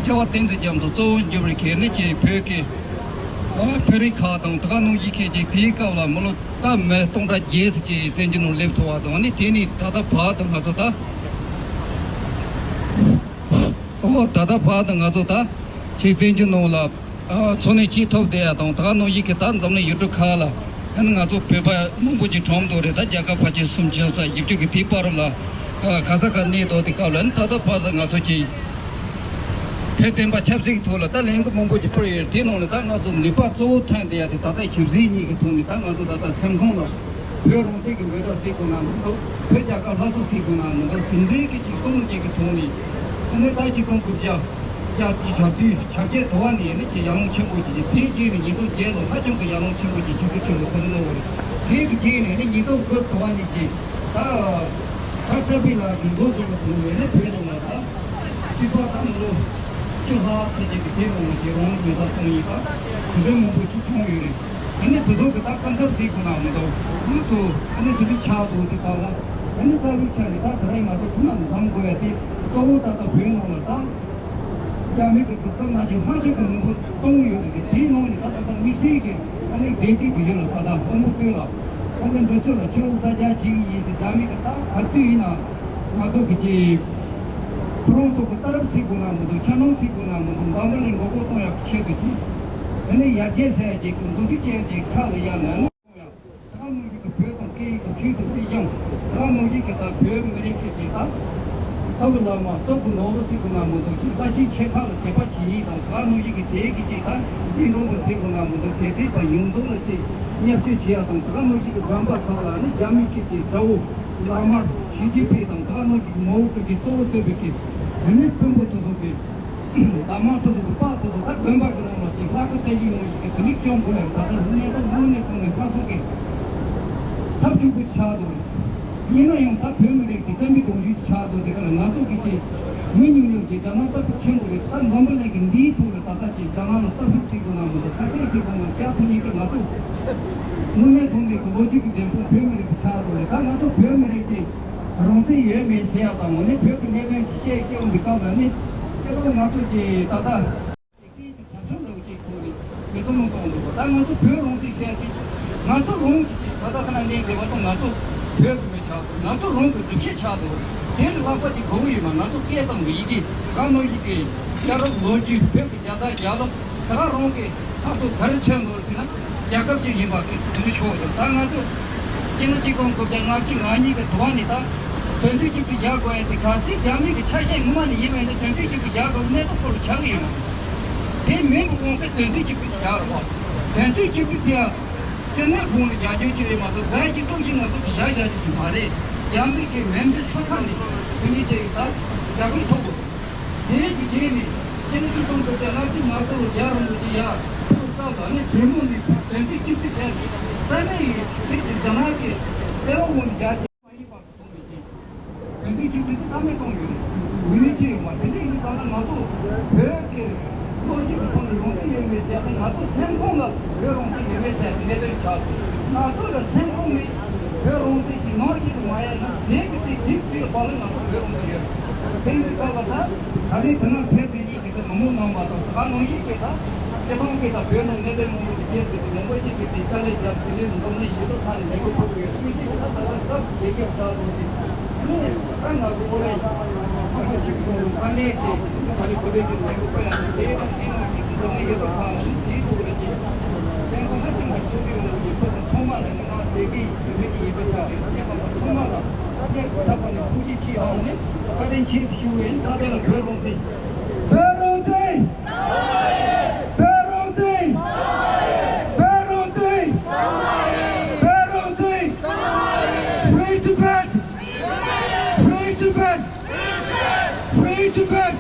རྒྱལ་བ་བསྟན་འཛིན་རྒྱ་མཚོ་གཙོ་བོ་གྱུར་བའི་གི་ནི་ཅིག་བོད་ཀྱི་ཨ་བོད་རིགས་ཁག་དང་དེ་ག་ནང་བཞིན་གྱི་ཅིག་དེའི་སྐབས་ལ་མི་ལོ་ད་མི་སྟོང་ཕྲག་བརྒྱད་ཙམ་ཅིག་བཙན་བྱོལ་ནང་སླེབས་ཐུབ་པ་དང་ནི་དེ་ནི་ད་ལྟ་བར་དུ་ང་ཚོ་ད་ཨོ་ད་ལྟ་བར་དུ་ང་ཚོ་ད་ཅིག་བཙན་བྱོལ་ནང་ལ་ཨ་འཚོ་གནས་བྱེད་ཐུབ་བསྡད་ཡ་དང་དེ་ག་ནང་བཞིན་གྱི་ད་འཛམ་གླིང་ཡུལ་གྲུ་ཁག་ལ་ཨ་ནི་ང་ཚོ་བོད་པ་མང་པོ་ཅིག་གྲོངས་འདུག་རེད། ད་རྒྱལ་ཁབ་ཕལ་ཆེར་སུམ་ཅུ་ཙམ་བཞི་བཅུ་གི་དེའི་བར་ལ་ཨ་ག་ས་ག་གནས་འདུག་དེ་སྐབས་ལ་ཨ་ནི་ད་ལྟ་བར་དུ་ང་ཚོ་ཅིག་བོད་བསྟན་པ་ཆབ་སྲིད་ཀྱི་ཐོག་ལ་ད་ལས་འགུལ་མང་པོ་ཅིག་སྤེལ་ཡོད། དེའི་ནང་ནས་ད་ང་ཚོ་ནུས་པ་གཙོ་བོ་ཐོན་བསྡད་ཡ་དེ་ད་ལྟ་ཞིབ་འཚོལ་གཉིས་ཀྱི་ཐོག་ནས་ད་ང་ཚོ་ད་ལྟ་སེམས་ཁོང་ལ་བོད་རང་བཙན་གྱི་འབོད་སྒྲ་ཟེར་དགོས་ན་མི་འདུག་བོད་རྒྱལ་ཁབ་སླར་གསོ་ཟེར་དགོས་ན་མི་འདུག་དེ་འདྲའི་གི་ཅིག་བསམ་བློ་ཅིག་གི་ཐོག་ནས་ཨ་ནི་ད་ཅིག་སྟོང་དགུ་བརྒྱ་བརྒྱད་ཅུ་གྱ་བདུན་གྱ་བརྒྱད་དུ་བ་ནས་ཨ་ནི་ཅིག་ཡར་ལངས་ཆེན་པོ་ཅིག་དེའི་རྗེས་ནས་ཉིས་སྟོང་བརྒྱད་ལོ་ཧ་ཅང་གི་ཡར་ལངས་ཆེན་པོ་ཅིག་ཆིག་སྒྲིལ་ཆེན་པོ་གོ་རིམ་གནང་བ་རེད། དེའི་གི་རྗེས་ནས་ཨ་ནི་ཉིས་སྟོང་དགུ་དུ་བ་ནས་ཅིག་ད་ཁ་ཆ་པི་ལ་གི་འགོ་བཙུགས་པ་དང་ལས་ལས་བོད་ནང་ལ་ད་སྤྱི་པ་ད་མི་ལོ་བཅུ་ལྷག་ཙམ་ཅིག་གི་དེ་ནང་ལ་ཅིག་རང་ལུས་མེ་སྲེག་བཏང་ཡིན་པ་དེ་འདྲའི་མང་པོ་ཅིག་བྱུང་ཡོད་རེད། ཨ་ནི་དེ་ཚོ་གི་ད་སྐབས་འཚབ་ཟེར་དགོས་ན་མི་འདུག་ང་ཚོ་ཨ་ནི་དེ་འདྲའི་ཆགས་འདུག་དེ་དག་ལ་ཨ་ནི་གསར་བའི་ཆ་ནས་ད་དེ་རིང་ང་ཚོ་ཁོ་ན་འཛོམས་དགོས་ཡ་དེ་གཙོ་བོ་ད་ལྟ་བོད་ནང་ལ་ད་རྒྱ་མི་གི་དུས་ཚོད་ང་ཚོ་ཧ་ཅང་གི་མང་པོ་གཏོང་ཡོད་རེད། དེའི་ནང་ནས་ད་ད་ལྟ་དམིགས་བསལ་གྱི་ཨ་ནི་བདེ་སྐྱིད་ཀྱི་ཡུལ་ལ་ད་ལྟ་དབང་པོ་སྟོན་ལ་ཨ་ནི་འདི་ཚོ་ལ་ཕྱི་ལོགས་ས་ཆ་ཅིག་ཡིན་ཟེར་རྒྱ་མི་གི་ད་ག་དུས་ཡིན་ན་ང་ཚོ་གི་ཅིག་ཁོ་རང་ཚོ་གི་ལྟ་རབས་ཟེར་དགོས་ན་མི་འདུག་ཆ་སྙོམས་ཟེར་དགོས་ན་མི་འདུག་འཛམ་བུ་གླིང་མགོ་སྐོར་གཏོང་ཡག་གི་ཆེད་དུ་ཅིག་ཨ་ནི་ཡར་རྒྱས་ཟེར་ཡག་ཅིག་གི་འགོ་འཛུགས་བྱས་ཡག་ཅིག་ཁ་ལ་ཡ་ན་ནི། ད་ག་ནང་བཞིན་གྱི་བོད་དང་སྐད་ཡིག་དང་ཆོས་དང་སྲིད་སྐྱོང་། ད་ག་ནང་བཞིན་གྱི་ད་བོད་མི་རིགས་ཀྱི་དེ་དག་ལྟ་བུ་བླ་མ་སྟོབས་ཀྱི་ནོར་བུ་ཟེར་དགོས་ན་མི་འདུག་ཅིག་ལྟ་ཞིབ་ཆེ་ཁག་ལ་དད་པ་བྱེད་ཡིན་དང་། ད་ག་ནང་བཞིན་གྱི་དེའི་གི་ཅིག་ད་འདི་འགྲོ་བ་ཟེར་དགོས་ན་མི་འདུག་དད་ཚིག་དང་ཡོངས་འཛོམས་ལ་ཅིག་བརྙས་བཅོས་བྱེད་ཡ་དང་། ད་ག་ནང་བཞིན་གྱི་དགོན་པ་ཁག་ལ་ནི་རྒྱ་མི་ཆོས་ཀྱི་དགྲ་བོ་བླ་མ་ཞི་ཅིན་ཕིང་དང་། ད་ག་ནང་བཞིན་གྱི་མའོ་ཀྲུའུ་ཀྲི་གཙོ་བོ་བྱས་པའི་གི་དེ་ནི་དཔོན་པོ་དེ་ཚོ་གི་ད་མང་ཐུབ་ཐུབ་ཀྱི་དཔའ་ཐུབ་ཐུབ་ད་དགོན་པ་གི་ནང་ལ་ཅིག་ལྷ་སྐུ་རྟེན་གཞི་ནང་བཞིན་གྱི་དེ་ནི་སྐྱོང་དགོས་ཡ། ད་ལྟ་གནས་སྟངས་དངོས་གནས་ཐོག་ནས་ཧ་སོང་གི་ཐབས་སྐྱོ་པོ་ཆགས་འདུག་ཡིན་ན་ཡང་ད་བོད་མི་རིགས་ཀྱི་བཙན་པོའི་གདུང་རྒྱུད་ཆགས་འདུག་དེ་ག་ལ་ང་ཚོ་གི་ཅིག་མི་ཉུང་ཉུང་གི་རྒྱ་ནག་ལྟ་བུ་ཆེན་པོ་རེད། ད་འཛམ་བུ་གླིང་གི་འདིའི་ཐོག་ལ་ད་ལྟ་ཅིག་རྒྱ་ནག་ལ་ལྟ་ཞིབ་བྱེད་དགོས་ན་མི་འདུག་ཁ་གཏད་བྱེད་དགོས་ན་སྐྱག་ཐུག་ཉིད་ཀྱི་ང་ཚོ་དངོས་གནས་ཐོག་ནས་གི་ལོ་རྒྱུས་ཀྱི་འདེམས་ཁོངས་བོད་མི་རིགས་ཀྱི་ཆགས་འདུག་རེད། ད་ང་ཚོ་བོད་མི་རིགས་ཀྱི་རང་བཙན་ཡོད་མེད་ཟེར་ཡ་དང་། འོ་ནི་བོད་ཀྱི་གནད་དོན་གྱི་བཤད་སྐྱོན་གྱི་སྐབས་ལ་ནི་སྐྱེ་བོ་ང་ཚོ་གྱི་ད་ལྟ་དེ་སྐད་ཀྱི་བྱ་སྤྱོད་འདྲ་བོ་ཅིག་ཐོག་ནས་ངས་བསམ་བློ་གཏོང་འདུག་ད་ང་ཚོ་བོད་རང་བཙན་ཟེར་ཡ་དེ་ང་ཚོ་རང་གི་ད་ལྟ་ཁ་ན་གནས་བསྡད་པ་དང་ང་ཚོ་བོད་ཀྱི་མི་ཆགས་འདུག་ང་ཚོ་རང་གི་སྒྲུབ་བྱེད་ཆགས་འདུག་དེ་ལས་ལྷག་པ་ཅིག་དགོས་ཀྱི་ཡོད་མ། ང་ཚོ་སྐད་དང་ཡི་གེ་ག་ནང་བཞིན་གྱི་ཡ་རབས་ལོ་རྒྱུས་བོད་ཀྱི་རྒྱལ་དར་རྒྱལ་ལོ་ད་ག་རང་གི་ཐག་ཏུ་ག་རེ་མཚོན་འདུག་ཟེར་ན། རྒྱལ་ཁབ་ཅིག་ཡིན་པ་གི་དོན་ཆོག་ཡོད། ད་ང་ཚོ་སྤྱི་ལོ་གཅིག་སྟོང་དགུ་བརྒྱ་ལྔ་བཅུ་ང་གཉིས་ཀྱི་དུས་བ་ནས་ད་དོན་ཚན་བཅུ་དྲུག་སྦྱར་དགོས་ཡ་དེ་གལ་སྲིད་རྒྱ་མི་གི་ཆ་ཤས་ངོ་མ་ནས་ཡིན་པ་ཡིན་ན་དོན་ཚན་བཅུ་དྲུག་སྦྱར་དགོས་གནས་སྟངས་སྐོར་ལ་ཆགས་ཀྱི་ཡོད་མ་རེད། དེ་མིན་པའི་དབང་གིས་དོན་ཚན་བཅུ་དྲུག་སྦྱར་རོགས། དོན་ཚན་བཅུ་དྲུག་དེ་ཡང་རྩིས་མེད་ཁོངས་ལ་རྒྱག་རྒྱུ་ཅིག་རེད་མ་གཏོགས་རྫས་ཀྱི་སྟོབས་ཀྱིས་ང་ཚོ་དེ་འདྲ་རྒྱག་རྒྱུ་ཅིག་མ་རེད། རྒྱ་མི་གི་མེ་མདའི་ཤོག་ཁ་ནས་དེ་འདྲའི་ཅིག་ད་རྒྱ་གར་ཐོབ་དགོས། དེའི་གི་རྗེས་ནས་སྤྱི་ལོ་གཅིག་སྟོང་དགུ་བརྒྱ་ལྔ་བཅུ་ང་དགུ་ལོ་རྒྱལ་བ་རིན་པོ་ཆེ་ཡར་ཕེབས་སྐབས་ལ་ནི་གྲོས་མོལ་ནས་དོན་ཚན་བཅུ་བཞི་ཟེར་ནས་རྩ་མེད་ཡིན་ཟེར་ཏེ་རྒྱ་ནག་གི་བཙན་དབང་འོག་ནས་རྒྱ་ཆེ་མ་ཡིན་པ་གི་ཐོག་ནས་ཀྱི་དོན་ཚན་བཅུ་བཞི་དེ་རྩ་མེད་གཏོང་ཡོད་རེད། འོས་མི་ཆེ་ཡོད་མ་དེ་འདྲ་ཡིན་ཙང་ན་ང་ཚོ་བོད་ཀྱི་ ཚོགས་གཅིག་གི་ཐོག་ནས་རང་བཙན་ཡོད་མེད་ཟེར་ཏེ། ང་ཚོ་སེམས་ཁོང་ལ་བོད་རང་བཙན་ཡོད་མེད་ཟེར་ཏེ་གནད་དོན་ཆགས་སོང་། ང་ཚོ་ལ་སེམས་ཁོང་མེད། བོད་རང་བཙན་གྱི་ནང་བཞིན་དུ་མ་ཡལ་ན། གཞན་གྱི་སྲིད་སྒྲིག་སྲིད་ལ་བབས་ན་ང་ཚོ་བོད་རང་བཙན་ཡོད། དེ་ནི་ད་བར་ད་ད་རེས་དེ་ནང་ཕེབས་པའི་གི་ད་མི་མང་རྣམ་པ་དང་། ད་ནང་བཞིན་གྱི་ད་སྤྱི་བཏང་གི་ད་བོད་ནང་གནད་དོན་མང་པོ་ཞིག་སྐྱེས་ཏེ། མང་པོ་ཞིག་གིས་དེ་དཀའ་ལས་བརྒྱབ། དེ་ནས་འཛམ་གླིང་ཡུལ་གྲུ་ཁག་ནས་ལས་འགུལ་ཕོག་གི་ཡོད། དེ་ནི་ད་ལྟ་སྐབས་རྒྱལ་ཁབ་ད་ལོ་དེ། ད་ང་ཚོ་ཨོ་ལེ་ཚང་མ་གཅིག་ཏུ་ས་གནས་དེ་ད་རེས་བོད་པའི་གི་ལས་འགུལ་སྤེལ་ཡག་དེ་དང་དེ་ནང་གི་འཛམ་གླིང་ཡུལ་གྲུ་ཁག་ནས་དེའི་ཐོག་ལ་གི་བཙན་བཀའ་ཧ་ཅང་གི་ཆེ་བའི་ངང་གིས་ཕུལ་ཚོང་མ་ལ་ནི་ང་དེ་གི་བོད་མི་གི་ཡིན་པ་ཆགས་རེད། དེ་ཚང་མ་ཚང་མ་ལ་སྙིང་ཐག་པ་ནས་ཐུགས་རྗེ་ཆེ་ཨང་ནས་བཀའ་དྲིན་ཆེ་ཞུ་བ་ཡིན། ད་དེ་ལ་བོད་རང་བཙན། བོད་རང་བཙན། བོད་རང་བཙན། བོད་རང་བཙན། བོད་རང་བཙན། Free Tibet! Free Tibet! Free Tibet!